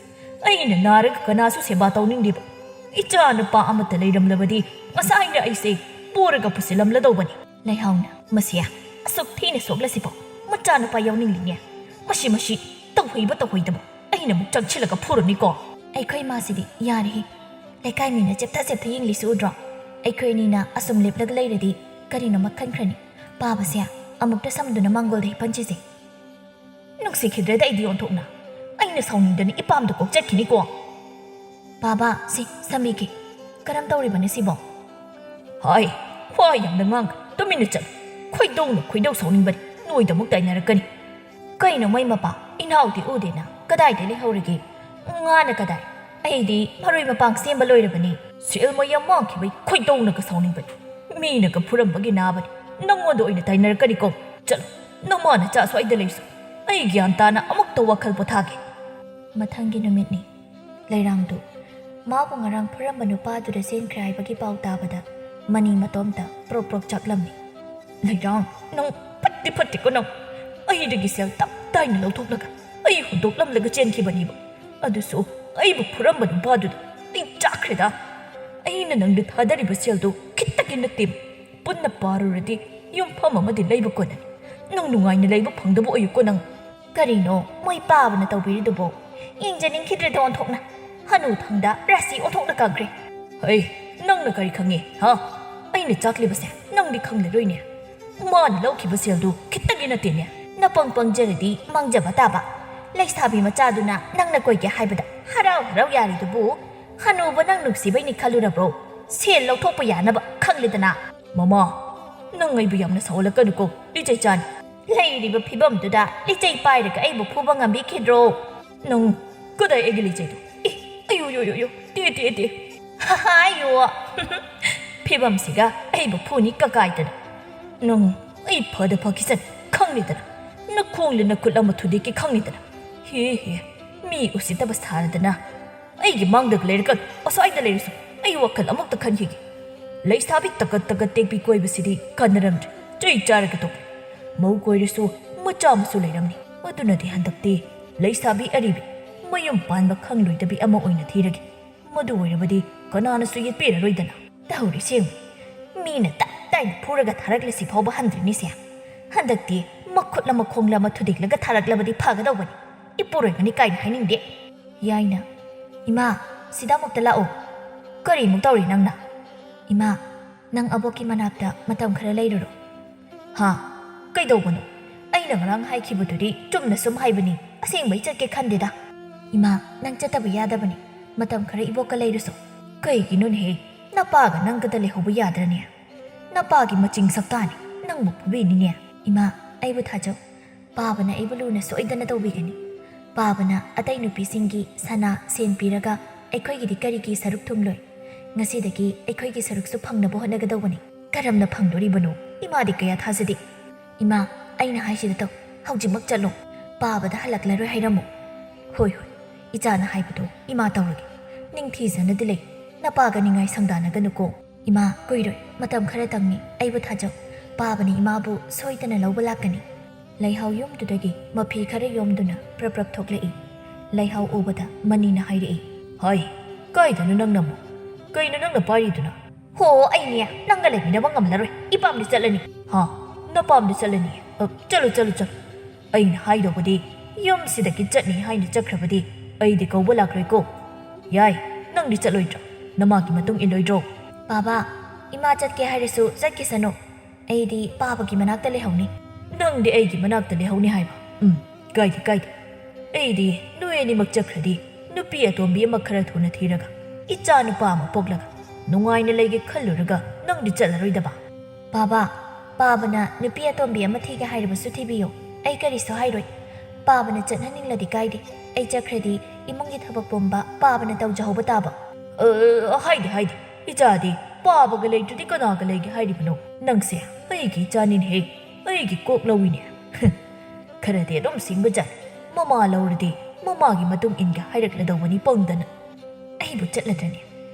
ꯑꯩꯅ ꯅꯥꯔꯒ ꯀꯅꯥꯁꯨ ꯁꯦꯕꯥ ꯇꯧꯅꯤꯡꯗꯦꯕ꯫ ꯏꯆꯥ ꯅꯨꯄꯥ ꯑꯃꯠꯇ ꯂꯩꯔꯝꯂꯕꯗꯤ ꯉꯁꯥꯏꯅ ꯑꯩꯁꯦ ꯄꯣꯔꯒ ꯄꯨꯁꯤꯜꯂꯝꯂꯗꯧꯕꯅꯤ꯫" ꯂꯩꯍꯥꯎꯅ, "ꯃꯁꯤ ꯑꯁꯨꯛ ꯊꯤꯅ ꯁꯣꯛꯂꯁꯤꯕꯣ ꯃꯆꯥꯅꯨꯄꯥ ꯌꯥꯎꯅꯤꯡꯂꯤꯅꯦ꯫ ꯃꯁꯤ, ꯃꯁꯤ ꯇꯧꯍꯩꯕ ꯇꯧꯍꯩꯗꯕ꯫ ꯑꯩꯅ ꯑꯃꯨꯛ ꯆꯪꯁꯤꯜꯂꯒ ꯐꯨꯔꯅꯤꯀꯣ꯫" "ꯑꯩꯈꯣꯏ ꯃꯥꯁꯤꯗꯤ ꯌꯥꯔꯦꯍꯦ꯫ ꯂꯩꯀꯥꯏ ꯃꯤꯅ ꯆꯦꯞꯊ ꯆꯦꯞꯊ ꯌꯦꯡꯂꯤꯁꯤ ꯎꯗ꯭ꯔꯣ? ꯑꯩꯈꯣꯏ ꯑꯅꯤꯅ ꯑꯁꯨꯝ ꯂꯦꯞꯂꯒ ꯂꯩꯔꯗꯤ ꯀꯔꯤꯅꯣꯃ ꯈꯟꯈ꯭ꯔꯅꯤ꯫ ꯄꯥꯕꯁꯦ ꯑꯃꯨꯛꯇ ꯁꯝꯗꯨꯅ ꯃꯥꯡꯒꯣꯜꯗ ꯍꯤꯞꯍꯟꯁꯤꯁꯦ꯫" "ꯅꯨꯡꯁꯤꯈꯤꯗ꯭ꯔꯦꯗ ꯑꯩꯗꯤ ꯑꯣꯟꯊꯣꯛꯅ꯫ ꯑꯩꯅ ꯁꯥꯎꯅꯤꯡꯗꯅ ꯏꯄꯥꯝꯗ ꯀꯣꯛ ꯆꯠꯈꯤꯅꯤꯀꯣ꯫" "ꯄꯥꯕ, ꯁꯤ ꯁꯝꯕꯤꯒꯦ꯫ ꯀꯔꯝ ꯇꯧꯔꯤꯕꯅꯣ ꯁꯤꯕꯣ?" "ꯍꯥꯏ, ꯋꯥ ꯌꯥꯝꯅ ꯉꯥꯡ, ꯇꯨꯃꯤꯟꯅ ꯆꯠꯂꯨ꯫ ꯈꯣꯏꯗꯧꯅ ꯈꯣꯏꯗꯧ ꯁꯥꯎꯅꯤꯡꯕꯅꯤ, ꯅꯣꯏꯗ ꯑꯃꯨꯛ ꯇꯥꯏꯅꯔꯛꯀꯅꯤ꯫" "ꯀꯩꯅꯣ ꯃꯣꯏ ꯃꯄꯥ, ꯏꯅꯥꯎꯗꯤ ꯎꯗꯦꯅ, ꯀꯗꯥꯏꯗ ꯂꯩꯍꯧꯔꯒꯦ? ꯉꯥꯅ ꯀꯗꯥꯏ? ꯑꯩꯗꯤ ꯃꯔꯣꯏ ꯃꯄꯥꯡ ꯁꯦꯝꯕ ꯂꯣꯏꯔꯕꯅꯤ꯫" "ꯁꯦꯜ ꯃꯌꯥꯝ ꯃꯥꯡꯈꯤꯕꯩ ꯈꯣꯏꯗꯧꯅꯒ ꯁꯥꯎꯅꯤꯡꯕꯅꯤ꯫ ꯃꯤꯅꯒ ꯐꯨꯔꯝꯕꯒꯤ ꯅꯥꯕꯅꯤ, ꯅꯪꯉꯣꯟꯗ ꯑꯣꯏꯅ ꯇꯥꯏꯅꯔꯛꯀꯅꯤꯀꯣ꯫ ꯆꯠꯂꯣ, ꯅꯃꯥ ꯅꯆꯥ ꯁ꯭ꯋꯥꯏꯗ ꯂꯩꯁꯨ꯫ ꯑꯩ ꯒ꯭ꯌꯥꯟ ꯇꯥꯅ ꯑꯃꯨꯛꯇ ꯋꯥꯈꯜ ꯄꯣꯊꯥꯒꯦ꯫ ꯃꯊꯪꯒꯤ ꯅꯨꯃꯤꯠꯅꯤ꯫ ꯂꯩꯔꯥꯡꯗꯨ ꯃꯥꯕꯨ ꯉꯔꯥꯡ ꯐꯨꯔꯝꯕ ꯅꯨꯄꯥꯗꯨꯗ ꯆꯦꯟꯈ꯭ꯔꯦ ꯍꯥꯏꯕꯒꯤ ꯄꯥꯎ ꯇꯥꯕꯗ ꯃꯅꯤ ꯃꯇꯣꯝꯇ ꯄ꯭ꯔꯣꯛ ꯄ꯭ꯔꯣꯛ ꯆꯥꯛꯂꯝꯃꯤ꯫ "ꯂꯩꯔꯥꯡ, ꯅꯪ ꯐꯠꯇꯤ ꯐꯠꯇꯦꯀꯣ ꯅꯪ꯫ ꯑꯩꯗꯒꯤ ꯁꯦꯜ ꯇꯞ ꯇꯥꯏꯅ ꯂꯧꯊꯣꯛꯂꯒ ꯑꯩ ꯍꯨꯟꯗꯣꯛꯂꯝꯂꯒ ꯆꯦꯟꯈꯤꯕꯅꯦꯕ꯫ ꯑꯗꯨꯁꯨ ꯑꯩꯕꯨ ꯐꯨꯔꯝꯕ ꯅꯨꯄꯥꯗꯨꯗ ꯑꯩ ꯆꯥꯛꯈ꯭ꯔꯦꯗ꯫ ꯑꯩꯅ ꯅꯪꯗ ꯊꯥꯗꯔꯤꯕ ꯁꯦꯜꯗꯨ ꯈꯤꯇꯒꯤ ꯅꯠꯇꯦ꯫ ꯄꯨꯟꯅ ꯄꯥꯔꯨꯔꯗꯤ ꯌꯨꯝꯐꯝ ꯑꯃꯗꯤ ꯂꯩꯕ ꯀꯣꯟꯅꯅꯤ꯫ ꯅꯪ ꯅꯨꯡꯉꯥꯏꯅ ꯂꯩꯕ ꯐꯪꯗꯕ ꯑꯣꯏꯌꯨꯀꯣ ꯅꯪ꯫" "ꯀꯔꯤꯅꯣ ꯃꯣꯏ ꯄꯥꯕꯅ ꯇꯧꯕꯤꯔꯤꯗꯨꯕꯣ? ꯌꯦꯡꯖꯅꯤꯡꯈꯤꯗ꯭ꯔꯦꯗ ꯑꯣꯟꯊꯣꯛꯅ꯫ ꯍꯅꯨ ꯊꯪꯗ ꯔꯥꯁꯤ ꯑꯣꯟꯊꯣꯛꯅ ꯀꯪꯈ꯭ꯔꯦ꯫" "ꯍꯩ, ꯅꯪꯅ ꯀꯔꯤ ꯈꯪꯉꯤ, ꯍꯥ? ꯑꯩꯅ ꯆꯥꯛꯂꯤꯕꯁꯦ ꯅꯪꯗꯤ ꯈꯪꯂꯔꯣꯏꯅꯦ꯫ ꯃꯥꯅ ꯂꯧꯈꯤꯕ ꯁꯦꯜꯗꯨ ꯈꯤꯇꯒꯤ ꯅꯠꯇꯦꯅꯦ꯫" "ꯅꯄꯪ ꯄꯪꯖꯔꯗꯤ ꯃꯥꯡꯖꯕ ꯇꯥꯕ꯫ ꯂꯩꯁꯥꯕꯤ ꯃꯆꯥꯗꯨꯅ ꯅꯪꯅ ꯀꯣꯏꯒꯦ ꯍꯥꯏꯕꯗ ꯍꯔꯥꯎ ꯍꯔꯥꯎ ꯌꯥꯔꯤꯗꯨꯕꯨ ꯍꯅꯨꯕ ꯅꯪ ꯅꯨꯡꯁꯤꯕꯩꯅꯤ ꯈꯜꯂꯨꯔꯕ꯭ꯔꯣ? ꯁꯦꯜ ꯂꯧꯊꯣꯛꯄ ꯌꯥꯅꯕ ꯈꯪꯂꯦꯗꯅ꯫" "ꯃꯃꯥ, ꯅꯪ ꯑꯩꯕꯨ ꯌꯥꯝꯅ ꯁꯥꯎꯍꯜꯂꯛꯀꯅꯨꯀꯣ, ꯂꯤꯆꯩ ꯆꯥꯅꯤ꯫" "ꯂꯩꯔꯤꯕ ꯐꯤꯕꯝꯗꯨꯗ ꯂꯤꯆꯩ ꯄꯥꯏꯔꯒ ꯑꯩꯕꯨ ꯐꯨꯕ ꯉꯝꯕꯤꯈꯤꯗ꯭ꯔꯣ?" "ꯅꯪ ꯀꯗꯥꯏ ꯑꯩꯒꯤ ꯂꯤꯆꯩꯗꯣ? ꯑꯦ, ꯑꯌꯣ, ꯌꯣ, ꯌꯣ, ꯌꯣ, ꯇꯦ, ꯇꯦ, ꯇꯦ꯫ ꯍꯥꯏꯌꯣ꯫ ꯐꯤꯕꯝꯁꯤꯒ ꯑꯩꯕꯨ ꯐꯨꯅꯤ ꯀꯀꯥꯏꯗꯅ꯫ ꯅꯪ ꯑꯩ ꯐꯗ ꯐꯈꯤꯁꯅꯨ ꯈꯪꯂꯤꯗꯅ꯫ ꯅꯈꯣꯡꯂ ꯅꯈꯨꯠ ꯑꯃ ꯊꯨꯗꯦꯛꯀꯦ ꯈꯪꯂꯤꯗꯅ꯫ ꯍꯦ, ꯍꯦ, ꯃꯤ ꯎꯁꯤꯠꯇꯕ ꯁꯥꯔꯗꯅ ꯑꯩꯒꯤ ꯃꯥꯡꯗꯒ ꯂꯩꯔꯒ ꯑꯁ꯭ꯋꯥꯏꯗ ꯂꯩꯔꯁꯨ ꯑꯩ ꯋꯥꯈꯜ ꯑꯃꯨꯛꯇ ꯈꯟꯈꯤꯒꯦ꯫ ꯂꯩꯁꯥꯕꯤ ꯇꯀꯠ ꯇꯀꯠ ꯇꯦꯛꯄꯤ ꯀꯣꯏꯕꯁꯤꯗꯤ ꯀꯥꯟꯅꯔꯝꯗ꯭ꯔꯦ꯫ ꯆꯩ ꯆꯥꯔꯒ ꯇꯣꯛꯀꯦ꯫ ꯃꯧ ꯀꯣꯏꯔꯁꯨ ꯃꯆꯥ ꯑꯃꯁꯨ ꯂꯩꯔꯝꯅꯤ꯫ ꯑꯗꯨꯅꯗꯤ ꯍꯟꯗꯛꯇꯤ ꯂꯩꯁꯥꯕꯤ ꯑꯔꯤꯕꯤ ꯃꯌꯨꯝ ꯄꯥꯟꯕ ꯈꯪꯂꯣꯏꯗꯕꯤ ꯑꯃ ꯑꯣꯏꯅ ꯊꯤꯔꯒꯦ꯫ ꯃꯗꯨ ꯑꯣꯏꯔꯕꯗꯤ ꯀꯅꯥꯅꯁꯨ ꯌꯦꯠꯄꯤꯔꯔꯣꯏꯗꯅ꯫" "ꯇꯧꯔꯤꯁꯦ ꯌꯦꯡꯉꯨ꯫ ꯃꯤꯅ ꯇꯞ ꯇꯥꯏꯅ ꯐꯨꯔꯒ ꯊꯥꯔꯛꯂꯁꯤ ꯐꯥꯎꯕ ꯍꯟꯗ꯭ꯔꯤꯅꯤꯁꯦ꯫ ꯍꯟꯗꯛꯇꯤ ꯃꯈꯨꯠ ꯑꯃ ꯈꯣꯡꯂ ꯑꯃ ꯊꯨꯗꯦꯛꯂꯒ ꯊꯥꯔꯛꯂꯕꯗꯤ ꯐꯒꯗꯧꯕꯅꯤ꯫ ꯏꯄꯨꯔꯣꯏꯕꯅꯤ ꯀꯥꯏꯅ ꯍꯥꯏꯅꯤꯡꯗꯦ꯫" ꯌꯥꯏꯅ, "ꯏꯃꯥ, ꯁꯤꯗ ꯑꯃꯨꯛꯇ ꯂꯥꯛꯑꯣ꯫" "ꯀꯔꯤꯃꯨꯛ ꯇꯧꯔꯤ ꯅꯪꯅ?" "ꯏꯃꯥ, ꯅꯪ ꯑꯕꯣꯛꯀꯤ ꯃꯅꯥꯛꯇ ꯃꯇꯝ ꯈꯔ ꯂꯩꯔꯨꯔꯣ꯫" "ꯍꯥ? ꯀꯩꯗꯧꯕꯅꯣ? ꯑꯩꯅ ꯉꯔꯥꯡ ꯍꯥꯏꯈꯤꯕꯗꯨꯗꯤ ꯆꯨꯝꯅ ꯁꯨꯝ ꯍꯥꯏꯕꯅꯤ, ꯑꯁꯦꯡꯕꯩ ꯆꯠꯀꯦ ꯈꯟꯗꯦꯗ꯫" "ꯏꯃꯥ, ꯅꯪ ꯆꯠꯇꯕ ꯌꯥꯗꯕꯅꯤ, ꯃꯇꯝ ꯈꯔ ꯏꯕꯣꯛꯀ ꯂꯩꯔꯨꯁꯣ꯫" "ꯀꯩꯒꯤꯅꯣꯅꯦꯍꯦ? ꯅꯄꯥꯒ ꯅꯪꯒꯗ ꯂꯩꯍꯧꯕ ꯌꯥꯗ꯭ꯔꯅꯦ? ꯅꯄꯥꯒꯤ ꯃꯆꯤꯡ ꯁꯛꯇꯥꯅꯤ, ꯅꯪꯕꯨ ꯐꯨꯕꯤꯅꯤꯅꯦ꯫" "ꯏꯃꯥ, ꯑꯩꯕꯨ ꯊꯥꯖꯧ꯫ ꯄꯥꯕꯅ ꯑꯩꯕꯨ ꯂꯨꯅ ꯁꯣꯏꯗꯅ ꯇꯧꯕꯤꯒꯅꯤ꯫ ꯄꯥꯕꯅ ꯑꯇꯩ ꯅꯨꯄꯤꯁꯤꯡꯒꯤ ꯁꯅꯥ, ꯁꯦꯟ ꯄꯤꯔꯒ ꯑꯩꯈꯣꯏꯒꯤꯗꯤ ꯀꯔꯤꯒꯤ ꯁꯔꯨꯛ ꯊꯨꯝꯂꯣꯏ? ꯉꯁꯤꯗꯒꯤ ꯑꯩꯈꯣꯏꯒꯤ ꯁꯔꯨꯛꯁꯨ ꯐꯪꯅꯕ ꯍꯣꯠꯅꯒꯗꯧꯕꯅꯤ꯫" "ꯀꯔꯝꯅ ꯐꯪꯗꯣꯔꯤꯕꯅꯣ? ꯏꯃꯥꯗꯤ ꯀꯌꯥ ꯊꯥꯖꯗꯦ꯫" "ꯏꯃꯥ, ꯑꯩꯅ ꯍꯥꯏꯁꯤꯗ ꯇꯧ꯫ ꯍꯧꯖꯤꯛꯃꯛ ꯆꯠꯂꯣ꯫ ꯄꯥꯕꯗ ꯍꯜꯂꯛꯂꯔꯣꯏ ꯍꯥꯏꯔꯝꯃꯨ꯫ ꯍꯣꯏ, ꯍꯣꯏ, ꯏꯆꯥꯅ ꯍꯥꯏꯕꯗꯣ ꯏꯃꯥ ꯇꯧꯔꯒꯦ꯫ ꯅꯤꯡꯊꯤꯖꯅꯗꯤ ꯂꯩ, ꯅꯄꯥꯒ ꯅꯤꯡꯉꯥꯏ ꯁꯪꯗꯥꯅꯒꯅꯨꯀꯣ꯫ ꯏꯃꯥ, ꯀꯨꯏꯔꯣꯏ, ꯃꯇꯝ ꯈꯔꯇꯪꯅꯤ, ꯑꯩꯕꯨ ꯊꯥꯖꯧ꯫ ꯄꯥꯕꯅ ꯏꯃꯥꯕꯨ ꯁꯣꯏꯗꯅ ꯂꯧꯕ ꯂꯥꯛꯀꯅꯤ꯫ ꯂꯩꯍꯥꯎ ꯌꯨꯝꯗꯨꯗꯒꯤ ꯃꯐꯤ ꯈꯔ ꯌꯣꯝꯗꯨꯅ ꯄ꯭ꯔꯞ ꯄ꯭ꯔꯞ ꯊꯣꯛꯂꯛꯏ꯫ ꯂꯩꯍꯥꯎ ꯎꯕꯗ ꯃꯅꯤꯅ ꯍꯥꯏꯔꯛꯏ꯫ ꯍꯥꯏ, ꯀꯥꯏꯗꯅꯣ ꯅꯪꯅ ꯑꯃꯨꯛ? ꯀꯩꯅꯣ ꯅꯪꯅ ꯄꯥꯏꯔꯤꯗꯨꯅ? ꯍꯣ, ꯑꯩꯅꯦ, ꯅꯪꯒ ꯂꯩꯃꯤꯟꯅꯕ ꯉꯝꯂꯔꯣꯏ, ꯏꯄꯥꯝꯗ ꯆꯠꯂꯅꯤ꯫ ꯍꯥ? ꯅꯄꯥꯝꯗ ꯆꯠꯂꯅꯤ? ꯑ, ꯆꯠꯂꯨ, ꯆꯠꯂꯨ, ꯆꯠꯂꯨ꯫ ꯑꯩꯅ ꯍꯥꯏꯗꯧꯕꯗꯤ, ꯌꯨꯝꯁꯤꯗꯒꯤ ꯆꯠꯅꯤ ꯍꯥꯏꯅ ꯆꯠꯈ꯭ꯔꯕꯗꯤ ꯑꯩꯗꯤ ꯀꯧꯕ ꯂꯥꯛꯂꯣꯏꯀꯣ꯫ ꯌꯥꯏ, ꯅꯪꯗꯤ ꯆꯠꯂꯣꯏꯗ꯭ꯔꯣ? ꯅꯃꯥꯒꯤ ꯃꯇꯨꯡ ꯏꯜꯂꯣꯏꯗ꯭ꯔꯣ? ꯕꯥꯕꯥ, ꯏꯃꯥ ꯆꯠꯀꯦ ꯍꯥꯏꯔꯁꯨ ꯆꯠꯈꯤꯁꯅꯨ꯫ ꯑꯩꯗꯤ ꯄꯥꯕꯒꯤ ꯃꯅꯥꯛꯇ ꯂꯩꯍꯧꯅꯤ꯫ ꯅꯪꯗꯤ ꯑꯩꯒꯤ ꯃꯅꯥꯛꯇ ꯂꯩꯍꯧꯅꯤ ꯍꯥꯏꯕ? ꯎꯝ, ꯀꯥꯏꯗꯦ, ꯀꯥꯏꯗꯦ꯫ ꯑꯩꯗꯤ ꯅꯣꯏ ꯑꯅꯤꯃꯛ ꯆꯠꯈ꯭ꯔꯗꯤ ꯅꯨꯄꯤ ꯑꯇꯣꯝꯕꯤ ꯑꯃ ꯈꯔ ꯊꯨꯅ ꯊꯤꯔꯒ ꯏꯆꯥ ꯅꯨꯄꯥ ꯑꯃ ꯄꯣꯛꯂꯒ ꯅꯨꯡꯉꯥꯏꯅ ꯂꯩꯒꯦ ꯈꯜꯂꯨꯔꯒ ꯅꯪꯗꯤ ꯆꯠꯂꯔꯣꯏꯗꯕ? ꯕꯥꯕꯥ, ꯄꯥꯕꯅ ꯅꯨꯄꯤ ꯑꯇꯣꯝꯕꯤ ꯑꯃ ꯊꯤꯒꯦ ꯍꯥꯏꯔꯕꯁꯨ ꯊꯤꯕꯤꯌꯨ, ꯑꯩ ꯀꯔꯤꯁꯨ ꯍꯥꯏꯔꯣꯏ꯫ ꯄꯥꯕꯅ ꯆꯠꯍꯟꯅꯤꯡꯂꯗꯤ ꯀꯥꯏꯗꯦ, ꯑꯩ ꯆꯠꯈ꯭ꯔꯗꯤ ꯏꯃꯨꯡꯒꯤ ꯊꯕꯛ ꯄꯨꯝꯕ ꯄꯥꯕꯅ ꯇꯧꯖꯍꯧꯕ ꯇꯥꯕ꯫ ꯑ, ꯍꯥꯏꯗꯦ, ꯍꯥꯏꯗꯦ, ꯏꯆꯥꯗꯤ ꯄꯥꯕꯒ ꯂꯩꯇ꯭ꯔꯗꯤ ꯀꯅꯥꯒ ꯂꯩꯒꯦ ꯍꯥꯏꯔꯤꯕꯅꯣ? ꯅꯪꯁꯦ ꯑꯩꯒꯤ ꯏꯆꯥꯅꯤꯅꯦꯍꯦ, ꯑꯩꯒꯤ ꯀꯣꯛ ꯂꯧꯏꯅꯦ꯫ ꯈꯔꯗꯤ ꯑꯗꯨꯝ ꯁꯤꯡꯕꯖꯥꯠ꯫ ꯃꯃꯥ ꯂꯧꯔꯗꯤ ꯃꯃꯥꯒꯤ ꯃꯇꯨꯡ ꯏꯟꯒꯦ ꯍꯥꯏꯔꯛꯂꯗꯧꯕꯅꯤ ꯄꯪꯗꯅ꯫ ꯑꯩꯕꯨ ꯆꯠꯂꯗ꯭ꯔꯅꯦ?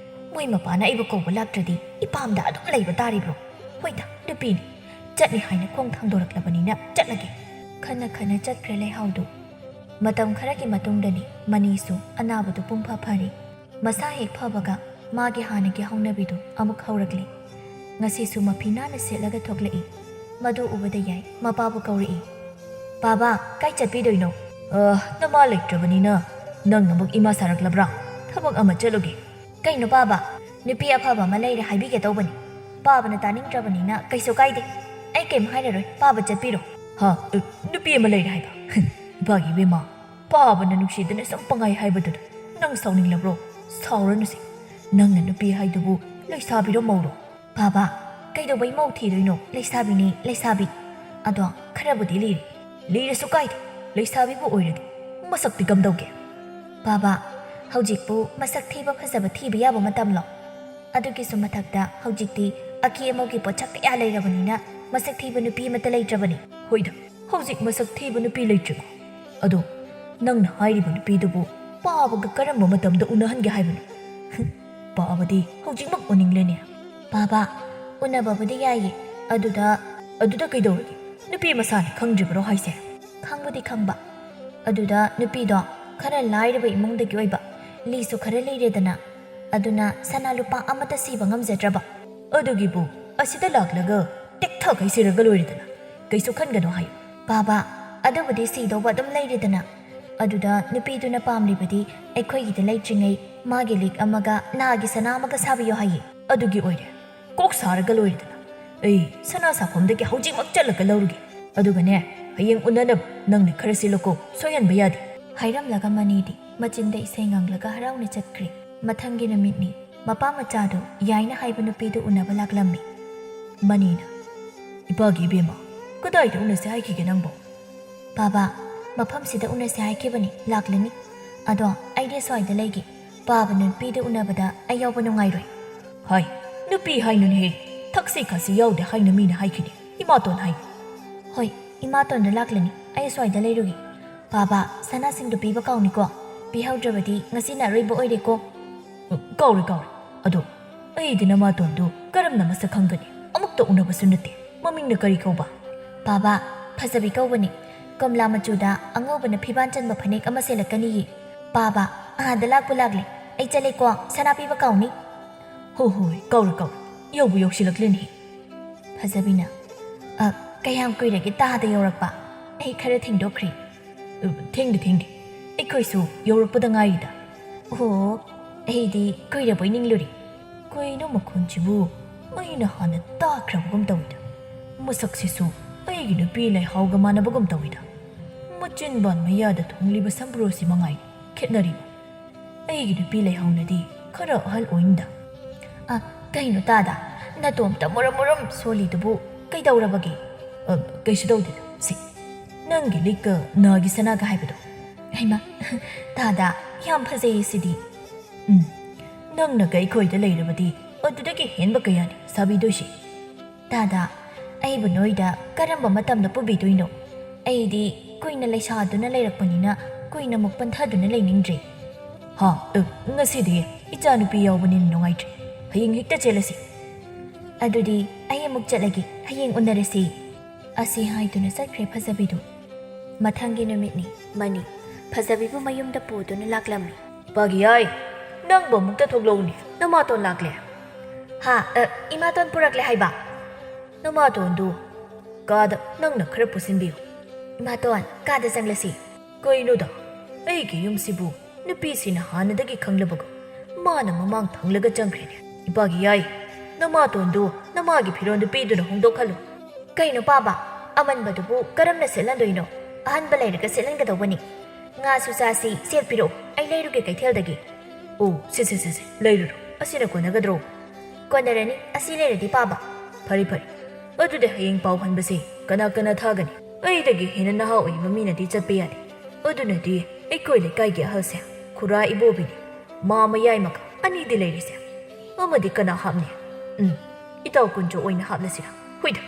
ꯃꯣꯏ ꯃꯄꯥꯅ ꯑꯩꯕꯨ ꯀꯧꯕ ꯂꯥꯛꯇ꯭ꯔꯗꯤ ꯏꯄꯥꯝꯗ ꯑꯗꯨꯝ ꯂꯩꯕ ꯇꯥꯔꯤꯕ꯭ꯔꯣ? ꯍꯣꯏꯗ, ꯅꯨꯄꯤꯅꯤ꯫ ꯆꯠꯅꯤ ꯍꯥꯏꯅ ꯈꯣꯡ ꯊꯥꯡꯗꯣꯔꯛꯂꯕꯅꯤꯅ ꯆꯠꯂꯒꯦ꯫ ꯈꯟꯅ ꯈꯟꯅ ꯆꯠꯈ꯭ꯔꯦ ꯂꯩꯍꯥꯎꯗꯨ꯫ ꯃꯇꯝ ꯈꯔꯒꯤ ꯃꯇꯨꯡꯗꯅꯤ ꯃꯅꯤꯁꯨ ꯑꯅꯥꯕꯗꯨ ꯄꯨꯡꯐ ꯐꯔꯦ꯫ ꯃꯁꯥ ꯍꯦꯛ ꯐꯕꯒ ꯃꯥꯒꯤ ꯍꯥꯟꯅꯒꯤ ꯍꯧꯅꯕꯤꯗꯨ ꯑꯃꯨꯛ ꯍꯧꯔꯛꯂꯤ꯫ ꯉꯁꯤꯁꯨ ꯃꯐꯤ ꯅꯥꯟꯅ ꯁꯦꯠꯂꯒ ꯊꯣꯛꯂꯛꯏ꯫ ꯃꯗꯨ ꯎꯕꯗ ꯌꯥꯏ ꯃꯄꯥꯕꯨ ꯀꯧꯔꯛꯏ꯫ "ꯕꯥꯕꯥ, ꯀꯥꯏ ꯆꯠꯄꯤꯗꯣꯏꯅꯣ?" "ꯑ, ꯅꯃꯥ ꯂꯩꯇ꯭ꯔꯕꯅꯤꯅ ꯅꯪ ꯑꯃꯨꯛ ꯏꯃꯥ ꯁꯥꯔꯛꯂꯕ꯭ꯔꯥ? ꯊꯕꯛ ꯑꯃ ꯆꯠꯂꯨꯒꯦ꯫" "ꯀꯩꯅꯣ ꯕꯥꯕꯥ? ꯅꯨꯄꯤ ꯑꯐꯕ ꯑꯃ ꯂꯩꯔꯦ ꯍꯥꯏꯕꯤꯒꯦ ꯇꯧꯕꯅꯤ꯫ ꯄꯥꯕꯅ ꯇꯥꯅꯤꯡꯗ꯭ꯔꯕꯅꯤꯅ ꯀꯩꯁꯨ ꯀꯥꯏꯗꯦ꯫ ꯑꯩ ꯀꯩꯝ ꯍꯥꯏꯔꯔꯣꯏ, ꯄꯥꯕ ꯆꯠꯄꯤꯔꯣ꯫" "ꯍꯥ? ꯑ, ꯅꯨꯄꯤ ꯑꯃ ꯂꯩꯔꯦ ꯍꯥꯏꯕ? ꯏꯄꯥꯒꯤ ꯏꯕꯦꯝꯃ, ꯄꯥꯕꯅ ꯅꯨꯡꯁꯤꯗꯅ ꯁꯨꯝ ꯄꯪꯍꯥꯏ ꯍꯥꯏꯕꯗꯨꯗ ꯅꯪ ꯁꯥꯎꯅꯤꯡꯂꯕ꯭ꯔꯣ? ꯁꯥꯎꯔꯅꯨꯁꯦ꯫ ꯅꯪꯅ ꯅꯨꯄꯤ ꯍꯥꯏꯗꯨꯕꯨ ꯂꯩꯁꯥꯕꯤꯔꯣ ꯃꯧꯔꯣ?" "ꯕꯥꯕꯥ, ꯀꯩꯗꯧꯕꯩ ꯃꯧ ꯊꯤꯗꯣꯏꯅꯣ? ꯂꯩꯁꯥꯕꯤꯅꯤ, ꯂꯩꯁꯥꯕꯤ꯫ ꯑꯗꯣ ꯈꯔꯕꯨꯗꯤ ꯂꯤꯔꯦ꯫" "ꯂꯤꯔꯁꯨ ꯀꯥꯏꯗꯦ, ꯂꯩꯁꯥꯕꯤꯕꯨ ꯑꯣꯏꯔꯗꯤ꯫ ꯃꯁꯛꯇꯤ ꯀꯝꯗꯧꯒꯦ?" "ꯕꯥꯕꯥ, ꯍꯧꯖꯤꯛꯄꯨ ꯃꯁꯛ ꯊꯤꯕ ꯐꯖꯕ ꯊꯤꯕ ꯌꯥꯕ ꯃꯇꯝꯂꯣ? ꯑꯗꯨꯒꯤꯁꯨ ꯃꯊꯛꯇ ꯍꯧꯖꯤꯛꯇꯤ ꯑꯀꯦ ꯑꯃꯧꯒꯤ ꯄꯣꯠꯁꯛ ꯀꯌꯥ ꯂꯩꯔꯕꯅꯤꯅ ꯃꯁꯛ ꯊꯤꯕ ꯅꯨꯄꯤ ꯑꯃꯠꯇ ꯂꯩꯇ꯭ꯔꯕꯅꯤ꯫" "ꯍꯣꯏꯗ, ꯍꯧꯖꯤꯛ ꯃꯁꯛ ꯊꯤꯕ ꯅꯨꯄꯤ ꯂꯩꯇ꯭ꯔꯤꯕꯣ? ꯑꯗꯣ ꯅꯪꯅ ꯍꯥꯏꯔꯤꯕ ꯅꯨꯄꯤꯗꯨꯕꯨ ꯄꯥꯕꯒ ꯀꯔꯝꯕ ꯃꯇꯝꯗ ꯎꯅꯍꯟꯒꯦ ꯍꯥꯏꯕꯅꯣ? ꯄꯥꯕꯗꯤ ꯍꯧꯖꯤꯛꯃꯛ ꯎꯅꯤꯡꯂꯦꯅꯦ꯫ ꯄꯥꯕ, ꯎꯅꯕꯕꯨꯗꯤ ꯌꯥꯏꯌꯦ꯫ ꯑꯗꯨꯗ ꯑꯗꯨꯗ ꯀꯩꯗꯧꯔꯒꯦ? ꯅꯨꯄꯤ ꯃꯁꯥꯅ ꯈꯪꯗ꯭ꯔꯤꯕꯔꯣ ꯍꯥꯏꯁꯦ? ꯈꯪꯕꯨꯗꯤ ꯈꯪꯕ꯫ ꯑꯗꯨꯗ ꯅꯨꯄꯤꯗꯣ ꯈꯔ ꯂꯥꯏꯔꯕ ꯏꯃꯨꯡꯗꯒꯤ ꯑꯣꯏꯕ, ꯂꯤꯁꯨ ꯈꯔ ꯂꯤꯔꯦꯗꯅ꯫ ꯑꯗꯨꯅ ꯁꯅꯥ ꯂꯨꯄꯥ ꯑꯃꯠꯇ ꯁꯤꯕ ꯉꯝꯖꯗ꯭ꯔꯕ꯫ ꯑꯗꯨꯒꯤꯕꯨ ꯑꯁꯤꯗ ꯂꯥꯛꯂꯒ ꯇꯦꯛꯊꯈꯩ ꯁꯤꯔꯒ ꯂꯣꯏꯔꯦꯗꯅ꯫ ꯀꯩꯁꯨ ꯈꯟꯒꯅꯨ ꯍꯥꯏꯌꯨ꯫ ꯄꯥꯕ, ꯑꯗꯨꯕꯨꯗꯤ ꯁꯤꯗꯧꯕ ꯑꯗꯨꯝ ꯂꯩꯔꯦꯗꯅ꯫ ꯑꯗꯨꯗ ꯅꯨꯄꯤꯗꯨꯅ ꯄꯥꯝꯂꯤꯕꯗꯤ ꯑꯩꯈꯣꯏꯒꯤꯗ ꯂꯩꯇ꯭ꯔꯤꯉꯩ ꯃꯥꯒꯤ ꯂꯤꯛ ꯑꯃꯒ ꯅꯥꯒꯤ ꯁꯅꯥ ꯑꯃꯒ ꯁꯥꯕꯤꯌꯣ ꯍꯥꯏꯌꯦ꯫ ꯑꯗꯨꯒꯤ ꯑꯣꯏꯔꯦ꯫ ꯀꯣꯛ ꯁꯥꯔꯒ ꯂꯣꯏꯔꯦꯗꯅ꯫ ꯑꯩ ꯁꯅꯥ ꯁꯥꯐꯝꯗꯒꯤ ꯍꯧꯖꯤꯛꯃꯛ ꯆꯠꯂꯒ ꯂꯧꯔꯨꯒꯦ꯫ ꯑꯗꯨꯒꯅꯦ, ꯍꯌꯦꯡ ꯎꯅꯅꯕ ꯅꯪꯅ ꯈꯔ ꯁꯤꯜꯂꯨꯀꯣ, ꯁꯣꯏꯍꯟꯕ ꯌꯥꯗꯦ꯫ ꯍꯥꯏꯔꯝꯂꯒ ꯃꯅꯤꯗꯤ ꯃꯆꯤꯟꯗ ꯏꯁꯩ ꯉꯪꯂꯒ ꯍꯔꯥꯎꯅ ꯆꯠꯈ꯭ꯔꯦ꯫ ꯃꯊꯪꯒꯤ ꯅꯨꯃꯤꯠꯅꯤ꯫ ꯃꯄꯥ ꯃꯆꯥꯗꯨ ꯌꯥꯏꯅ ꯍꯥꯏꯕ ꯅꯨꯄꯤꯗꯨ ꯎꯅꯕ ꯂꯥꯛꯂꯝꯃꯤ꯫ ꯃꯅꯤꯅ, "ꯏꯄꯥꯒꯤ ꯏꯕꯦꯝꯃ, ꯀꯗꯥꯏꯗ ꯎꯅꯁꯦ ꯍꯥꯏꯈꯤꯒꯦ ꯅꯪꯕꯣ?" "ꯕꯥꯕꯥ, ꯃꯐꯝꯁꯤꯗ ꯎꯅꯁꯦ ꯍꯥꯏꯈꯤꯕꯅꯤ, ꯂꯥꯛꯂꯅꯤ꯫ ꯑꯗꯣ ꯑꯩꯗꯤ ꯑꯁ꯭ꯋꯥꯏꯗ ꯂꯩꯒꯦ꯫ ꯄꯥꯕ ꯅꯨꯄꯤꯗ ꯎꯅꯕꯗ ꯑꯩ ꯌꯥꯎꯕ ꯅꯨꯡꯉꯥꯏꯔꯣꯏ꯫" "ꯍꯥꯏ, ꯅꯨꯄꯤ ꯍꯥꯏꯅꯨꯅꯦꯍꯦ, ꯊꯛꯁꯤ ꯈꯥꯁꯤ ꯌꯥꯎꯗꯦ ꯍꯥꯏꯅ ꯃꯤꯅ ꯍꯥꯏꯈꯤꯅꯤ꯫ ꯏꯃꯥꯇꯣꯟ ꯍꯥꯏ꯫" "ꯍꯣꯏ, ꯏꯃꯥꯇꯣꯟꯗ ꯂꯥꯛꯂꯅꯤ, ꯑꯩ ꯑꯁ꯭ꯋꯥꯏꯗ ꯂꯩꯔꯨꯒꯦ꯫ ꯕꯥꯕꯥ, ꯁꯅꯥꯁꯤꯡꯗꯨ ꯄꯤꯕ ꯀꯥꯎꯅꯤꯀꯣ꯫ ꯄꯤꯍꯧꯗ꯭ꯔꯕꯗꯤ ꯉꯁꯤꯅ ꯑꯔꯣꯏꯕ ꯑꯣꯏꯔꯦꯀꯣ꯫" "ꯀꯥꯎꯔꯦ, ꯀꯥꯎꯔꯦ꯫ ꯑꯗꯣ ꯑꯩꯗꯤ ꯅꯃꯥꯇꯣꯟꯗꯨ ꯀꯔꯝꯅ ꯃꯁꯛ ꯈꯪꯒꯅꯤ? ꯑꯃꯨꯛꯇ ꯎꯅꯕꯁꯨ ꯅꯠꯇꯦ꯫ ꯃꯃꯤꯡꯅ ꯀꯔꯤ ꯀꯧꯕ?" "ꯕꯥꯕꯥ, ꯐꯖꯕꯤ ꯀꯧꯕꯅꯤ꯫ ꯀꯣꯝꯂꯥ ꯃꯆꯨꯗ ꯑꯉꯧꯕꯅ ꯐꯤꯕꯥꯟ ꯆꯟꯕ ꯐꯅꯦꯛ ꯑꯃ ꯁꯦꯠꯂꯛꯀꯅꯤꯌꯦ꯫ ꯕꯥꯕꯥ, ꯑꯥꯗ ꯂꯥꯛꯄꯨ ꯂꯥꯛꯂꯦ꯫ ꯑꯩ ꯆꯠꯂꯦꯀꯣ, ꯁꯅꯥ ꯄꯤꯕ ꯀꯥꯎꯅꯤ꯫" "ꯍꯣ ꯍꯣꯏ, ꯀꯥꯎꯔꯦ, ꯀꯥꯎꯔꯦ꯫ ꯌꯧꯕꯨ ꯌꯧꯁꯤꯜꯂꯛꯂꯦꯅꯦꯍꯦ꯫" ꯐꯖꯕꯤꯅ, "ꯑ, ꯀꯌꯥꯝ ꯀꯨꯏꯔꯒꯦ ꯇꯥꯗ ꯌꯧꯔꯛꯄ? ꯑꯩ ꯈꯔ ꯊꯦꯡꯗꯣꯛꯈ꯭ꯔꯦ꯫" "ꯑ, ꯊꯦꯡꯗꯦ, ꯊꯦꯡꯗꯦ꯫ ꯑꯩꯈꯣꯏꯁꯨ ꯌꯧꯔꯛꯄꯗ ꯉꯥꯏꯔꯤꯗ꯫" "ꯑꯣ, ꯑꯩꯗꯤ ꯀꯨꯏꯔꯕꯣꯏ ꯅꯤꯡꯂꯨꯔꯦ꯫ ꯀꯩꯅꯣ ꯃꯈꯣꯟꯁꯤꯕꯨ ꯑꯩꯅ ꯍꯥꯟꯅ ꯇꯥꯈ꯭ꯔꯕꯒꯨꯝ ꯇꯧꯏꯗ꯫ ꯃꯁꯛꯁꯤꯁꯨ ꯑꯩꯒꯤ ꯅꯨꯄꯤ ꯂꯩꯍꯥꯎꯒ ꯃꯥꯟꯅꯕꯒꯨꯝ ꯇꯧꯏꯗ꯫ ꯃꯆꯤꯟꯕꯥꯟ ꯃꯌꯥꯗ ꯊꯣꯡꯂꯤꯕ ꯁꯝꯕ꯭ꯔꯨꯁꯤ ꯃꯉꯥꯏ ꯈꯦꯠꯅꯔꯤꯕ꯫ ꯑꯩꯒꯤ ꯅꯨꯄꯤ ꯂꯩꯍꯥꯎꯅꯗꯤ ꯈꯔ ꯑꯍꯜ ꯑꯣꯏꯅꯤꯗ꯫" "ꯑ, ꯀꯩꯅꯣ ꯇꯥꯗ, ꯅꯇꯣꯝꯇ ꯃꯨꯔꯨꯝ ꯃꯨꯔꯨꯝ ꯁꯣꯜꯂꯤꯗꯨꯕꯨ ꯀꯩꯗꯧꯔꯕꯒꯦ?" "ꯑ, ꯀꯩꯁꯨ ꯇꯧꯗꯦꯗ꯫ ꯁꯤ, ꯅꯪꯒꯤ ꯂꯤꯛꯀ ꯅꯥꯒꯤ ꯁꯅꯥꯒ ꯍꯥꯏꯕꯗꯣ꯫" "ꯍꯩꯃꯥ, ꯇꯥꯗ, ꯌꯥꯝ ꯐꯖꯩꯌꯦ ꯁꯤꯗꯤ꯫" "ꯎꯝ, ꯅꯪꯅꯒ ꯑꯩꯈꯣꯏꯗ ꯂꯩꯔꯕꯗꯤ ꯑꯗꯨꯗꯒꯤ ꯍꯦꯟꯕ ꯀꯌꯥꯅꯤ ꯁꯥꯕꯤꯗꯣꯏꯁꯤ꯫" "ꯇꯥꯗ, ꯑꯩꯕꯨ ꯅꯣꯏꯗ ꯀꯔꯝꯕ ꯃꯇꯝꯗ ꯄꯨꯕꯤꯗꯣꯏꯅꯣ? ꯑꯩꯗꯤ ꯀꯨꯏꯅ ꯂꯩꯁꯥꯗꯨꯅ ꯂꯩꯔꯛꯄꯅꯤꯅ ꯀꯨꯏꯅ ꯑꯃꯨꯛ ꯄꯟꯊꯗꯨꯅ ꯂꯩꯅꯤꯡꯗ꯭ꯔꯦ꯫ ꯍꯥ? ꯑ, ꯉꯁꯤꯗꯤ ꯏꯆꯥꯅꯨꯄꯤ ꯌꯥꯎꯕꯅꯤꯅ ꯅꯨꯡꯉꯥꯏꯇ꯭ꯔꯦ꯫ ꯍꯌꯦꯡ ꯍꯦꯛꯇ ꯆꯦꯜꯂꯁꯤ꯫ ꯑꯗꯨꯗꯤ ꯑꯩ ꯑꯃꯨꯛ ꯆꯠꯂꯒꯦ, ꯍꯌꯦꯡ ꯎꯅꯔꯁꯤ꯫ ꯑꯁꯤ ꯍꯥꯏꯗꯨꯅ ꯆꯠꯈ꯭ꯔꯦ ꯐꯖꯕꯤꯗꯨ꯫ ꯃꯊꯪꯒꯤ ꯅꯨꯃꯤꯠꯅꯤ꯫ ꯃꯅꯤ ꯐꯖꯕꯤꯕꯨ ꯃꯌꯨꯝꯗ ꯄꯨꯗꯨꯅ ꯂꯥꯛꯂꯝꯃꯤ꯫ ꯏꯄꯥꯒꯤ ꯌꯥꯏ, ꯅꯪꯕꯨ ꯑꯃꯨꯛꯇ ꯊꯣꯛꯂꯛꯎꯅꯦ, ꯅꯃꯥꯇꯣꯟ ꯂꯥꯛꯂꯦ꯫ ꯍꯥ? ꯑ, ꯏꯃꯥꯇꯣꯟ ꯄꯨꯔꯛꯂꯦ ꯍꯥꯏꯕ? ꯅꯃꯥꯇꯣꯟꯗꯨ ꯀꯥꯗ ꯅꯪꯅ ꯈꯔ ꯄꯨꯁꯤꯟꯕꯤꯌꯨ꯫ ꯏꯃꯥꯇꯣꯟ, ꯀꯥꯗ ꯆꯪꯂꯁꯤ꯫ ꯀꯩꯅꯣꯗ, ꯑꯩꯒꯤ ꯌꯨꯝꯁꯤꯕꯨ ꯅꯨꯄꯤꯁꯤꯅ ꯍꯥꯟꯅꯗꯒꯤ ꯈꯪꯂꯕꯒ ꯃꯥꯅ ꯃꯃꯥꯡ ꯊꯪꯂꯒ ꯆꯪꯈ꯭ꯔꯦꯅꯦ꯫ ꯏꯄꯥꯒꯤ ꯌꯥꯏ, ꯅꯃꯥꯇꯣꯟꯗꯨ ꯅꯃꯥꯒꯤ ꯐꯤꯔꯣꯟꯗꯨ ꯄꯤꯗꯨꯅ ꯍꯣꯡꯗꯣꯛꯍꯜꯂꯨ꯫ ꯀꯩꯅꯣ ꯄꯥꯕ, ꯑꯃꯟꯕꯗꯨꯕꯨ ꯀꯔꯝꯅ ꯁꯦꯠꯍꯟꯗꯣꯏꯅꯣ? ꯑꯍꯟꯕ ꯂꯩꯔꯒ ꯁꯦꯠꯍꯟꯒꯗꯧꯕꯅꯤ꯫ ꯉꯥꯁꯨ ꯆꯥꯁꯤ, ꯁꯦꯠꯄꯤꯔꯛꯑꯣ, ꯑꯩ ꯂꯩꯔꯨꯒꯦ ꯀꯩꯊꯦꯜꯗꯒꯤ꯫ ꯑꯣ, ꯁꯦ, ꯁꯦ, ꯁꯦ, ꯁꯦ, ꯂꯩꯔꯨꯔꯣ꯫ ꯑꯁꯤꯅ ꯀꯣꯟꯅꯒꯗ꯭ꯔꯣ? ꯀꯣꯟꯅꯔꯅꯤ, ꯑꯁꯤ ꯂꯩꯔꯗꯤ ꯄꯥꯕ꯫ ꯐꯔꯦ, ꯐꯔꯦ꯫ ꯑꯗꯨꯗꯤ ꯍꯌꯦꯡ ꯄꯥꯎ ꯍꯟꯕꯁꯦ ꯀꯅꯥ ꯀꯅꯥ ꯊꯥꯒꯅꯤ? ꯑꯩꯗꯒꯤ ꯍꯦꯟꯅ ꯅꯍꯥ ꯑꯣꯏꯕ ꯃꯤꯅꯗꯤ ꯆꯠꯄ ꯌꯥꯗꯦ꯫ ꯑꯗꯨꯅꯗꯤ ꯑꯩꯈꯣꯏ ꯂꯩꯀꯥꯏꯒꯤ ꯑꯍꯜꯁꯦ, ꯈꯨꯔꯥ ꯏꯕꯣꯕꯤꯅꯤ, ꯃꯥ ꯃꯌꯥꯏꯃꯛ ꯑꯅꯤꯗꯤ ꯂꯩꯔꯤꯁꯦ꯫ ꯑꯃꯗꯤ ꯀꯅꯥ ꯍꯥꯞꯅꯤ? ꯎꯝ, ꯏꯇꯥꯎ ꯀꯨꯟꯖꯣ ꯑꯣꯏꯅ ꯍꯥꯞꯂꯁꯤꯔꯥ? ꯍꯣꯏꯗ,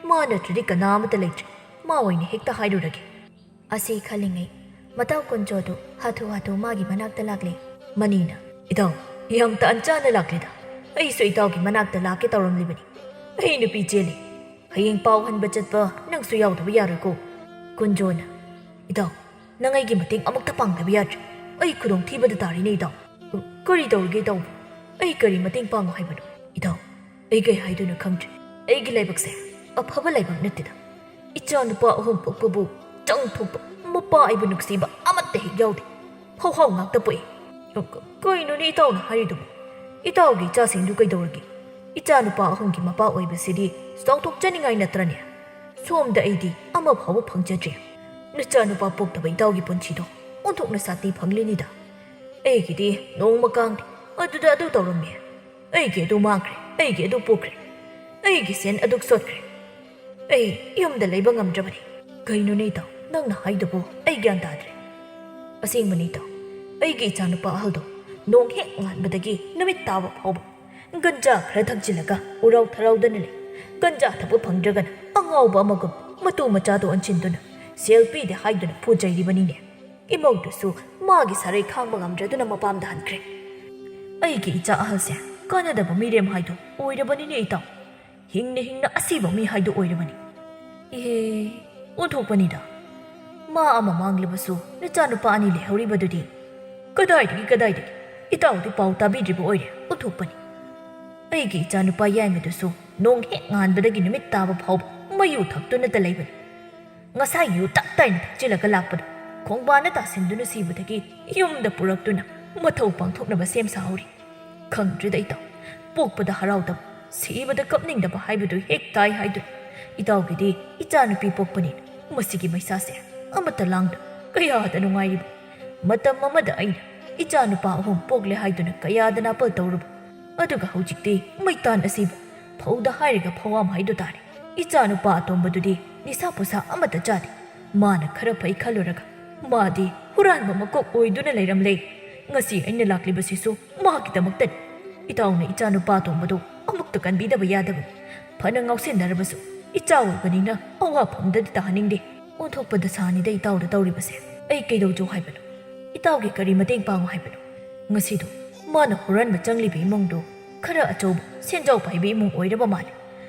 ꯃꯥ ꯅꯠꯇ꯭ꯔꯗꯤ ꯀꯅꯥ ꯑꯃꯠꯇ ꯂꯩꯇ꯭ꯔꯦ꯫ ꯃꯥ ꯑꯣꯏꯅ ꯍꯦꯛꯇ ꯍꯥꯏꯔꯨꯔꯒꯦ꯫ ꯑꯁꯤ ꯈꯜꯂꯤꯉꯩ ꯃꯇꯥꯎ ꯀꯨꯟꯖꯣꯗꯨ ꯍꯥꯊꯨ ꯍꯥꯊꯨ ꯃꯥꯒꯤ ꯃꯅꯥꯛꯇ ꯂꯥꯛꯂꯦ꯫ ꯃꯅꯤꯅ, "ꯏꯇꯥꯎ, ꯌꯥꯝ ꯇꯥꯟ ꯆꯥꯅ ꯂꯥꯛꯂꯦꯗ꯫ ꯑꯩꯁꯨ ꯏꯇꯥꯎꯒꯤ ꯃꯅꯥꯛꯇ ꯂꯥꯛꯀꯦ ꯇꯧꯔꯝꯂꯤꯕꯅꯤ꯫ ꯑꯩ ꯅꯨꯄꯤ ꯆꯦꯜꯂꯤ꯫ ꯍꯌꯦꯡ ꯄꯥꯎ ꯍꯟꯕ ꯆꯠꯄ ꯅꯪꯁꯨ ꯌꯥꯎꯗꯕ ꯌꯥꯔꯣꯏꯀꯣ?" ꯀꯨꯟꯖꯣꯅ, "ꯏꯇꯥꯎ, ꯅꯪ ꯑꯩꯒꯤ ꯃꯇꯦꯡ ꯑꯃꯨꯛꯇ ꯄꯥꯡꯗꯕ ꯌꯥꯗ꯭ꯔꯦ꯫ ꯑꯩ ꯈꯨꯗꯣꯡꯊꯤꯕꯗ ꯇꯥꯔꯦꯅꯦ ꯏꯇꯥꯎ꯫ ꯀꯔꯤ ꯇꯧꯔꯒꯦ ꯏꯇꯥꯎꯕꯨ? ꯑꯩ ꯀꯔꯤ ꯃꯇꯦꯡ ꯄꯥꯡꯉꯨ ꯍꯥꯏꯕꯅꯣ? ꯏꯇꯥꯎ, ꯑꯩ ꯀꯩ ꯍꯥꯏꯗꯣꯏꯅꯣ ꯈꯪꯗ꯭ꯔꯦ꯫ ꯑꯩꯒꯤ ꯂꯥꯏꯕꯛꯁꯦ ꯑꯐꯕ ꯂꯥꯏꯕꯛ ꯅꯠꯇꯦꯗ꯫ ꯏꯆꯥ ꯅꯨꯄꯥ ꯑꯍꯨꯝ ꯄꯣꯛꯄꯕꯨ ꯆꯪ ꯊꯣꯛꯄ ꯃꯄꯥ ꯑꯩꯕꯨ ꯅꯨꯡꯁꯤꯕ ꯑꯃꯠꯇ ꯍꯦꯛ ꯌꯥꯎꯗꯦ꯫ ꯍꯧꯍꯥꯎ ꯉꯥꯛꯇ ꯄꯣꯛꯏ꯫ ꯀ-, ꯀꯩꯅꯣꯅꯦ ꯏꯇꯥꯎꯅ ꯍꯥꯏꯔꯤꯗꯨꯕꯨ? ꯏꯇꯥꯎꯒꯤ ꯏꯆꯥꯁꯤꯡꯗꯨ ꯀꯩꯗꯧꯔꯒꯦ? ꯏꯆꯥ ꯅꯨꯄꯥ ꯑꯍꯨꯝꯒꯤ ꯃꯄꯥ ꯑꯣꯏꯕꯁꯤꯗꯤ ꯆꯥꯎꯊꯣꯛꯆꯅꯤꯡꯉꯥꯏ ꯅꯠꯇ꯭ꯔꯅꯦ? ꯁꯣꯝꯗ ꯑꯩꯗꯤ ꯑꯃ ꯐꯥꯎꯕ ꯐꯪꯖꯗ꯭ꯔꯤ꯫ ꯅꯆꯥ ꯅꯨꯄꯥ ꯄꯣꯛꯇꯕ ꯏꯇꯥꯎꯒꯤ ꯄꯨꯟꯁꯤꯗꯣ ꯑꯣꯟꯊꯣꯛꯅ ꯁꯥꯟꯇꯤ ꯐꯪꯂꯤꯅꯤꯗ꯫ ꯑꯩꯒꯤꯗꯤ ꯅꯣꯡꯃ ꯀꯥꯡꯗꯦ ꯑꯗꯨꯗ ꯑꯗꯨ ꯇꯧꯔꯝꯃꯤ, ꯑꯩꯒꯤ ꯑꯗꯨ ꯃꯥꯡꯈ꯭ꯔꯦ, ꯑꯩꯒꯤ ꯑꯗꯨ ꯄꯣꯛꯈ꯭ꯔꯦ, ꯑꯩꯒꯤ ꯁꯦꯟ ꯑꯗꯨꯛ ꯁꯣꯠꯈ꯭ꯔꯦ꯫ ꯑꯩ ꯌꯨꯝꯗ ꯂꯩꯕ ꯉꯝꯗ꯭ꯔꯕꯅꯤ꯫ ꯀꯩꯅꯣꯅꯦ ꯏꯇꯥꯎ, ꯅꯪꯅ ꯍꯥꯏꯗꯨꯕꯨ? ꯑꯩ ꯒ꯭ꯌꯥꯟ ꯇꯥꯗ꯭ꯔꯦ꯫ ꯑꯁꯦꯡꯕꯅꯤ ꯏꯇꯥꯎ, ꯑꯩꯒꯤ ꯏꯆꯥꯅꯨꯄꯥ ꯑꯍꯜꯗꯣ ꯅꯣꯡ ꯍꯦꯛ ꯉꯥꯟꯕꯗꯒꯤ ꯅꯨꯃꯤꯠ ꯇꯥꯕ ꯐꯥꯎꯕ ꯒꯟꯖꯥ ꯈꯔ ꯊꯛꯆꯤꯜꯂꯒ ꯎꯔꯥꯎ ꯊꯔꯥꯎꯗꯅ ꯂꯩ꯫ ꯒꯟꯖꯥ ꯊꯛꯄ ꯐꯪꯗ꯭ꯔꯒꯅ ꯑꯉꯥꯎꯕ ꯑꯃꯒꯨꯝ ꯃꯇꯨ ꯃꯆꯥꯗꯣ ꯑꯣꯟꯁꯤꯟꯗꯨꯅ ꯁꯦꯜ ꯄꯤꯗꯦ ꯍꯥꯏꯗꯨꯅ ꯐꯨꯖꯩꯔꯤꯕꯅꯤꯅꯦ꯫ ꯏꯃꯧꯗꯨꯁꯨ ꯃꯥꯒꯤ ꯁꯔꯩ ꯈꯥꯡꯕ ꯉꯝꯗ꯭ꯔꯗꯨꯅ ꯃꯄꯥꯝꯗ ꯍꯟꯈ꯭ꯔꯦ꯫ ꯑꯩꯒꯤ ꯏꯆꯥ ꯑꯍꯜꯁꯦ ꯀꯥꯟꯅꯗꯕ ꯃꯤꯔꯦꯝ ꯍꯥꯏꯗꯨ ꯑꯣꯏꯔꯕꯅꯤꯅꯦ ꯏꯇꯥꯎ꯫ ꯍꯤꯡꯅ ꯍꯤꯡꯅ ꯑꯁꯤꯕ ꯃꯤ ꯍꯥꯏꯗꯨ ꯑꯣꯏꯔꯕꯅꯤ꯫ ꯏꯍꯦ, ꯑꯣꯟꯊꯣꯛꯄꯅꯤꯗ꯫ ꯃꯥ ꯑꯃ ꯃꯥꯡꯂꯕꯁꯨ ꯅꯆꯥꯅꯨꯄꯥ ꯑꯅꯤ ꯂꯩꯍꯧꯔꯤꯕꯗꯨꯗꯤ꯫ ꯀꯗꯥꯏꯗꯒꯤ, ꯀꯗꯥꯏꯗꯒꯤ? ꯏꯇꯥꯎꯗꯤ ꯄꯥꯎ ꯇꯥꯕꯤꯗ꯭ꯔꯤꯕ ꯑꯣꯏꯔꯦ, ꯑꯣꯟꯊꯣꯛꯄꯅꯤ꯫ ꯑꯩꯒꯤ ꯏꯆꯥꯅꯨꯄꯥ ꯌꯥꯏꯃꯗꯨꯁꯨ ꯅꯣꯡ ꯍꯦꯛ ꯉꯥꯟꯕꯗꯒꯤ ꯅꯨꯃꯤꯠ ꯇꯥꯕ ꯐꯥꯎꯕ ꯃꯩ ꯎ ꯊꯛꯇꯨꯅꯇ ꯂꯩꯕꯅꯤ꯫ ꯉꯁꯥꯏ ꯌꯨ ꯇꯞ ꯇꯥꯏꯅ ꯊꯛꯆꯤꯜꯂꯒ ꯂꯥꯛꯄꯗꯣ ꯈꯣꯡꯕꯥꯟꯅ ꯇꯥꯁꯤꯟꯗꯨꯅ ꯁꯤꯕꯗꯒꯤ ꯌꯨꯝꯗ ꯄꯨꯔꯛꯇꯨꯅ ꯃꯊꯧ ꯄꯥꯡꯊꯣꯛꯅꯕ ꯁꯦꯝ ꯁꯥꯍꯧꯔꯤ꯫ ꯈꯪꯗ꯭ꯔꯦꯗ ꯏꯇꯥꯎ, ꯄꯣꯛꯄꯗ ꯍꯔꯥꯎꯗꯕ, ꯁꯤꯕꯗ ꯀꯞꯅꯤꯡꯗꯕ ꯍꯥꯏꯕꯗꯨ ꯍꯦꯛ ꯇꯥꯏ ꯍꯥꯏꯗꯨꯅ꯫ ꯏꯇꯥꯎꯒꯤꯗꯤ ꯏꯆꯥꯅꯨꯄꯤ ꯄꯣꯛꯄꯅꯤꯅ ꯃꯁꯤꯒꯤ ꯃꯩꯁꯥꯁꯦ ꯑꯃꯠꯇ ꯂꯥꯡꯗ ꯀꯌꯥꯗ ꯅꯨꯡꯉꯥꯏꯔꯤꯕ꯫ ꯃꯇꯝ ꯑꯃꯗ ꯑꯩꯅ ꯏꯆꯥꯅꯨꯄꯥ ꯑꯍꯨꯝ ꯄꯣꯛꯂꯦ ꯍꯥꯏꯗꯨꯅ ꯀꯌꯥꯗ ꯅꯥꯄꯜ ꯇꯧꯔꯨꯕ꯫ ꯑꯗꯨꯒ ꯍꯧꯖꯤꯛꯇꯤ ꯃꯩꯇꯥꯟ ꯑꯁꯤꯕꯨ ꯐꯧꯗ ꯍꯥꯏꯔꯒ ꯐꯧꯍꯥꯝ ꯍꯥꯏꯗꯨ ꯇꯥꯔꯦ꯫ ꯏꯆꯥꯅꯨꯄꯥ ꯑꯇꯣꯝꯕꯗꯨꯗꯤ ꯅꯤꯁꯥ ꯄꯨꯁꯥ ꯑꯃꯠꯇ ꯆꯥꯗꯦ꯫ ꯃꯥꯅ ꯈꯔ ꯐꯩ ꯈꯜꯂꯨꯔꯒ ꯃꯥꯗꯤ ꯍꯨꯔꯥꯟꯕ ꯃꯀꯣꯛ ꯑꯣꯏꯗꯨꯅ ꯂꯩꯔꯝꯂꯦ꯫ ꯉꯁꯤ ꯑꯩꯅ ꯂꯥꯛꯂꯤꯕꯁꯤꯁꯨ ꯃꯥꯒꯤꯗꯃꯛꯇꯅꯤ꯫ ꯏꯇꯥꯎꯅ ꯏꯆꯥꯅꯨꯄꯥ ꯑꯇꯣꯝꯕꯗꯨ ꯑꯃꯨꯛꯇ ꯀꯟꯕꯤꯗꯕ ꯌꯥꯗꯕꯅꯤ꯫ ꯐꯅ ꯉꯥꯎꯁꯤꯟꯅꯔꯕꯁꯨ ꯏꯆꯥ ꯑꯣꯏꯕꯅꯤꯅ ꯑꯋꯥꯐꯝꯗꯗꯤ ꯇꯥꯍꯟꯅꯤꯡꯗꯦ꯫ ꯑꯣꯟꯊꯣꯛꯄ ꯗꯁꯥꯅꯤꯗ ꯏꯇꯥꯎꯗ ꯇꯧꯔꯤꯕꯁꯦ꯫ ꯑꯩ ꯀꯩꯗꯧꯖꯧ ꯍꯥꯏꯕꯅꯣ? ꯏꯇꯥꯎꯒꯤ ꯀꯔꯤ ꯃꯇꯦꯡ ꯄꯥꯡꯉꯨ ꯍꯥꯏꯕꯅꯣ? ꯉꯁꯤꯗꯣ ꯃꯥꯅ ꯍꯨꯔꯥꯟꯕ ꯆꯪꯂꯤꯕ ꯏꯃꯨꯡꯗꯣ ꯈꯔ ꯑꯆꯧꯕ ꯁꯦꯟꯖꯥꯎ ꯄꯥꯏꯕ ꯏꯃꯨꯡ ꯑꯣꯏꯔꯕ ꯃꯥꯜꯂꯦ꯫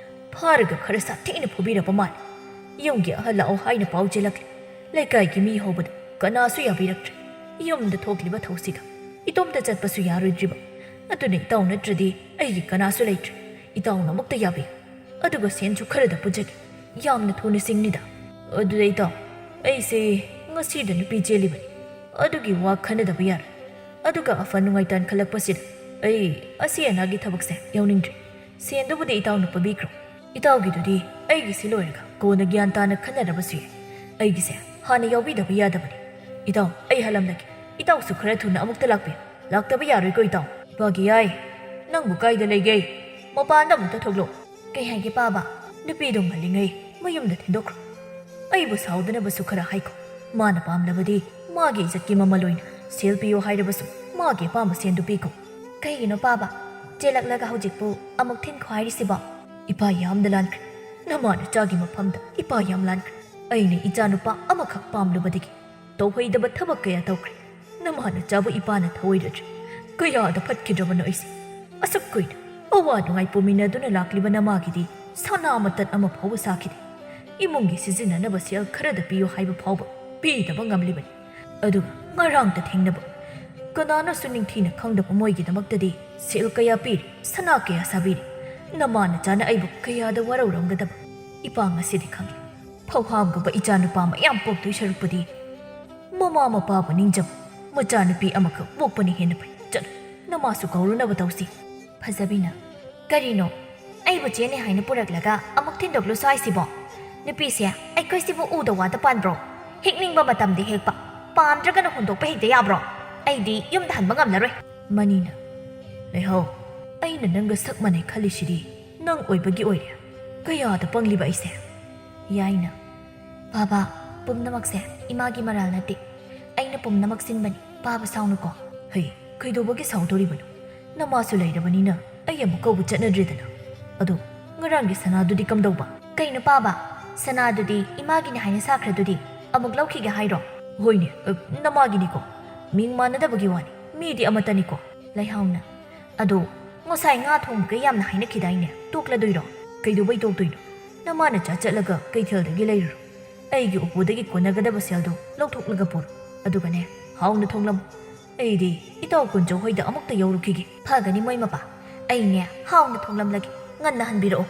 ꯐꯥꯔꯒ ꯈꯔ ꯁꯥꯊꯤꯅ ꯐꯨꯕꯤꯔꯕ ꯃꯥꯜꯂꯦ꯫ ꯌꯨꯝꯒꯤ ꯑꯍꯜ ꯂꯥꯛꯑꯣ ꯍꯥꯏꯅ ꯄꯥꯎ ꯆꯦꯜꯂꯛꯂꯦ꯫ ꯂꯩꯀꯥꯏꯒꯤ ꯃꯤ ꯍꯧꯕꯗ ꯀꯅꯥꯁꯨ ꯌꯥꯕꯤꯔꯛꯇ꯭ꯔꯦ꯫ ꯌꯨꯝꯗ ꯊꯣꯛꯂꯤꯕ ꯊꯧꯁꯤꯒ ꯏꯇꯣꯝꯇ ꯆꯠꯄꯁꯨ ꯌꯥꯔꯣꯏꯗ꯭ꯔꯤꯕ꯫ ꯑꯗꯨꯅ ꯏꯇꯥꯎ ꯅꯠꯇ꯭ꯔꯗꯤ ꯑꯩꯒꯤ ꯀꯅꯥꯁꯨ ꯂꯩꯇ꯭ꯔꯦ꯫ ꯏꯇꯥꯎꯅ ꯑꯃꯨꯛꯇ ꯌꯥꯕꯤꯌꯨ꯫ ꯑꯗꯨꯒ ꯁꯦꯟꯁꯨ ꯈꯔꯗ ꯄꯨꯖꯒꯦ꯫ ꯌꯥꯝꯅ ꯊꯨꯅ ꯁꯤꯡꯅꯤꯗ꯫ ꯑꯗꯨꯗ ꯏꯇꯥꯎ, ꯑꯩꯁꯦ ꯉꯁꯤꯗ ꯅꯨꯄꯤ ꯆꯦꯜꯂꯤꯕꯅꯤ꯫ ꯑꯗꯨꯒꯤ ꯋꯥ ꯈꯟꯅꯗꯕ ꯌꯥꯔꯣꯏ꯫ ꯑꯗꯨꯒ ꯑꯐ ꯅꯨꯡꯉꯥꯏ ꯇꯥꯟꯈꯠꯂꯛꯄꯁꯤꯗ ꯑꯩ ꯑꯁꯤ ꯑꯅꯥꯒꯤ ꯊꯕꯛꯁꯦ ꯌꯥꯎꯅꯤꯡꯗ꯭ꯔꯦ꯫ ꯁꯦꯟꯗꯨꯕꯨꯗꯤ ꯏꯇꯥꯎꯅ ꯄꯨꯕꯤꯈ꯭ꯔꯣ꯫ ꯏꯇꯥꯎꯒꯤꯗꯨꯗꯤ ꯑꯩꯒꯤꯁꯤ ꯂꯣꯏꯔꯒ ꯀꯣꯟꯅ ꯒ꯭ꯌꯥꯟ ꯇꯥꯅ ꯈꯟꯅꯔꯕꯁꯨ ꯌꯥꯏ꯫ ꯑꯩꯒꯤꯁꯦ ꯍꯥꯟꯅ ꯌꯥꯎꯕꯤꯗꯕ ꯌꯥꯗꯕꯅꯤ꯫ ꯏꯇꯥꯎ, ꯑꯩ ꯍꯜꯂꯝꯂꯒꯦ꯫ ꯏꯇꯥꯎꯁꯨ ꯈꯔ ꯊꯨꯅ ꯑꯃꯨꯛꯇ ꯂꯥꯛꯄꯤꯌꯨ꯫ ꯂꯥꯛꯇꯕ ꯌꯥꯔꯣꯏꯀꯣ ꯏꯇꯥꯎ꯫ ꯏꯄꯥꯒꯤ ꯌꯥꯏ, ꯅꯪꯕꯨ ꯀꯥꯏꯗ ꯂꯩꯒꯦ? ꯃꯄꯥꯟꯗ ꯑꯃꯨꯛꯇ ꯊꯣꯛꯂꯛꯑꯣ꯫ ꯀꯩ ꯍꯥꯏꯒꯦ ꯄꯥꯕ? ꯅꯨꯄꯤꯗꯣ ꯉꯜꯂꯤꯉꯩ ꯃꯌꯨꯝꯗ ꯊꯤꯟꯗꯣꯛꯈ꯭ꯔꯣ꯫ ꯑꯩꯕꯨ ꯁꯥꯎꯗꯅꯕꯁꯨ ꯈꯔ ꯍꯥꯏꯈꯣ꯫ ꯃꯥꯅ ꯄꯥꯝꯂꯕꯗꯤ ꯃꯥꯒꯤ ꯏꯖꯠꯀꯤ ꯃꯃꯜ ꯑꯣꯏꯅ ꯁꯦꯜ ꯄꯤꯌꯣ ꯍꯥꯏꯔꯕꯁꯨ ꯃꯥꯒꯤ ꯑꯄꯥꯝꯕ ꯁꯦꯟꯗꯨ ꯄꯤꯈꯣ꯫ ꯀꯩꯒꯤꯅꯣ ꯄꯥꯕ? ꯆꯦꯜꯂꯛꯂꯒ ꯍꯧꯖꯤꯛꯄꯨ ꯑꯃꯨꯛ ꯊꯤꯟꯈꯣ ꯍꯥꯏꯔꯤꯁꯤꯕꯣ? ꯏꯄꯥ ꯌꯥꯝꯅ ꯂꯥꯟꯈ꯭ꯔꯦ꯫ ꯅꯃꯥ ꯅꯆꯥꯒꯤ ꯃꯐꯝꯗ ꯏꯄꯥ ꯌꯥꯝ ꯂꯥꯟꯈ꯭ꯔꯦ꯫ ꯑꯩꯅ ꯏꯆꯥꯅꯨꯄꯥ ꯑꯃꯈꯛ ꯄꯥꯝꯂꯨꯕꯗꯒꯤ ꯇꯧꯍꯩꯗꯕ ꯊꯕꯛ ꯀꯌꯥ ꯇꯧꯈ꯭ꯔꯦ꯫ ꯅꯃꯥꯅ ꯆꯥꯕ ꯏꯄꯥꯅ ꯊꯧꯑꯣꯏꯔꯗ꯭ꯔꯦ꯫ ꯀꯌꯥꯗ ꯐꯠꯈꯤꯗ꯭ꯔꯕꯅꯣ ꯑꯩꯁꯦ꯫ ꯑꯁꯨꯛ ꯀꯨꯏꯅ ꯑꯋꯥ ꯅꯨꯡꯉꯥꯏ ꯄꯨꯃꯤꯟꯅꯗꯨꯅ ꯂꯥꯛꯂꯤꯕ ꯅꯃꯥꯒꯤꯗꯤ ꯁꯅꯥ ꯃꯇꯠ ꯑꯃ ꯐꯥꯎꯕ ꯁꯥꯈꯤꯗꯦ꯫ ꯏꯃꯨꯡꯒꯤ ꯁꯤꯖꯤꯟꯅꯅꯕ ꯁꯦꯜ ꯈꯔꯗ ꯄꯤꯌꯨ ꯍꯥꯏꯕ ꯐꯥꯎꯕ ꯄꯤꯗꯕ ꯉꯝꯂꯤꯕꯅꯤ꯫ ꯑꯗꯨꯒ ꯉꯔꯥꯡꯇ ꯊꯦꯡꯅꯕ ꯀꯅꯥꯅꯁꯨ ꯅꯤꯡꯊꯤꯅ ꯈꯪꯗꯕ ꯃꯣꯏꯒꯤꯗꯃꯛꯇꯗꯤ ꯁꯦꯜ ꯀꯌꯥ ꯄꯤꯔꯤ, ꯁꯅꯥ ꯀꯌꯥ ꯁꯥꯕꯤꯔꯤ꯫ ꯅꯃꯥꯅ ꯆꯥꯅ ꯑꯩꯕꯨ ꯀꯌꯥꯗ ꯋꯥꯔꯧꯔꯝꯒꯗꯕ꯫ ꯏꯄꯥ ꯉꯁꯤꯗꯤ ꯈꯪꯂꯦ꯫ ꯐꯧꯍꯥꯝꯒꯨꯝꯕ ꯏꯆꯥꯅꯨꯄꯥ ꯃꯌꯥꯝ ꯄꯣꯛꯇꯣꯏ ꯁꯔꯨꯛꯄꯨꯗꯤ ꯃꯃꯥ ꯃꯄꯥꯕꯨ ꯅꯤꯡꯖꯕ ꯃꯆꯥꯅꯨꯄꯤ ꯑꯃꯈꯛ ꯄꯣꯛꯄꯅ ꯍꯦꯟꯅ ꯐꯩ꯫ ꯆꯠꯂꯨ, ꯅꯃꯥꯁꯨ ꯀꯧꯔꯨꯅꯕ ꯇꯧꯁꯤ꯫ ꯐꯖꯕꯤꯅ, "ꯀꯔꯤꯅꯣ? ꯑꯩꯕꯨ ꯆꯦꯅꯦ ꯍꯥꯏꯅ ꯄꯨꯔꯛꯂꯒ ꯑꯃꯨꯛ ꯊꯤꯟꯗꯣꯛꯂꯨꯁꯨ ꯍꯥꯏꯁꯤꯕꯣ? ꯅꯨꯄꯤꯁꯦ ꯑꯩꯈꯣꯏꯁꯤꯕꯨ ꯎꯗ ꯋꯥꯗ ꯄꯥꯟꯕ꯭ꯔꯣ? ꯍꯦꯛꯅꯤꯡꯕ ꯃꯇꯝꯗ ꯍꯦꯛꯄ, ꯄꯥꯝꯗ꯭ꯔꯒꯅ ꯍꯨꯟꯗꯣꯛꯄ ꯍꯦꯛꯇ ꯌꯥꯕ꯭ꯔꯣ? ꯑꯩꯗꯤ ꯌꯨꯝꯗ ꯍꯟꯕ ꯉꯝꯂꯔꯣꯏ꯫" ꯃꯅꯤꯅ, "ꯂꯩꯍꯧ, ꯑꯩꯅ ꯅꯪꯒ ꯁꯛ ꯃꯥꯟꯅꯩ ꯈꯜꯂꯤꯁꯤꯗꯤ ꯅꯪ ꯑꯣꯏꯕꯒꯤ ꯑꯣꯏꯔꯦ꯫ ꯀꯌꯥꯗ ꯄꯪꯂꯤꯕ ꯑꯩꯁꯦ!" ꯌꯥꯏꯅ, "ꯕꯥꯕꯥ, ꯄꯨꯝꯅꯃꯛꯁꯦ ꯏꯃꯥꯒꯤ ꯃꯔꯥꯜ ꯅꯠꯇꯦ꯫ ꯑꯩꯅ ꯄꯨꯝꯅꯃꯛ ꯁꯤꯟꯕꯅꯤ꯫ ꯄꯥꯕ ꯁꯥꯎꯅꯨꯀꯣ꯫" "ꯍꯩ, ꯀꯩꯗꯧꯕꯒꯤ ꯁꯥꯎꯗꯣꯔꯤꯕꯅꯣ? ꯅꯃꯥꯁꯨ ꯂꯩꯔꯕꯅꯤꯅ ꯑꯩ ꯑꯃꯨꯛ ꯀꯧꯕ ꯆꯠꯅꯗ꯭ꯔꯦꯗꯅ꯫ ꯑꯗꯣ ꯉꯔꯥꯡꯒꯤ ꯁꯅꯥꯗꯨꯗꯤ ꯀꯝꯗꯧꯕ?" "ꯀꯩꯅꯣ ꯄꯥꯕ? ꯁꯅꯥꯗꯨꯗꯤ ꯏꯃꯥꯒꯤꯅꯤ ꯍꯥꯏꯅ ꯁꯥꯈ꯭ꯔꯗꯨꯗꯤ꯫ ꯑꯃꯨꯛ ꯂꯧꯈꯤꯒꯦ ꯍꯥꯏꯔꯣ?" "ꯍꯣꯏꯅꯦ, ꯑ, ꯅꯃꯥꯒꯤꯅꯤꯀꯣ꯫ ꯃꯤꯡ ꯃꯥꯟꯅꯗꯕꯒꯤ ꯋꯥꯅꯤ, ꯃꯤꯗꯤ ꯑꯃꯠꯇꯅꯤꯀꯣ꯫" ꯂꯩꯍꯥꯎꯅ, "ꯑꯗꯣ ꯉꯁꯥꯏ ꯉꯥ ꯊꯣꯡꯕꯒ ꯌꯥꯝꯅ ꯍꯥꯏꯅꯈꯤꯗꯥꯏꯅꯦ? ꯇꯣꯛꯂꯗꯣꯏꯔꯣ?" "ꯀꯩꯗꯧꯕꯩ ꯇꯣꯛꯇꯣꯏꯅꯣ? ꯅꯃꯥꯅ ꯆꯥ ꯆꯠꯂꯒ ꯀꯩꯊꯦꯜꯗꯒꯤ ꯂꯩꯔꯨꯔꯣ꯫ ꯑꯩꯒꯤ ꯎꯄꯨꯗꯒꯤ ꯀꯣꯟꯅꯒꯗꯕ ꯁꯦꯜꯗꯣ ꯂꯧꯊꯣꯛꯂꯒ ꯄꯨꯔꯣ꯫ ꯑꯗꯨꯒꯅꯦ, ꯍꯥꯎꯅ ꯊꯣꯡꯂꯝꯃꯨ꯫ ꯑꯩꯗꯤ ꯏꯇꯥꯎ ꯀꯨꯟꯖꯧ ꯍꯣꯏꯗ ꯑꯃꯨꯛꯇ ꯌꯧꯔꯨꯈꯤꯒꯦ꯫" "ꯐꯒꯅꯤ ꯃꯣꯏ ꯃꯄꯥ꯫ ꯑꯩꯅꯦ ꯍꯥꯎꯅ ꯊꯣꯡꯂꯝꯂꯒꯦ꯫ ꯉꯟꯅ ꯍꯟꯕꯤꯔꯛꯑꯣ꯫"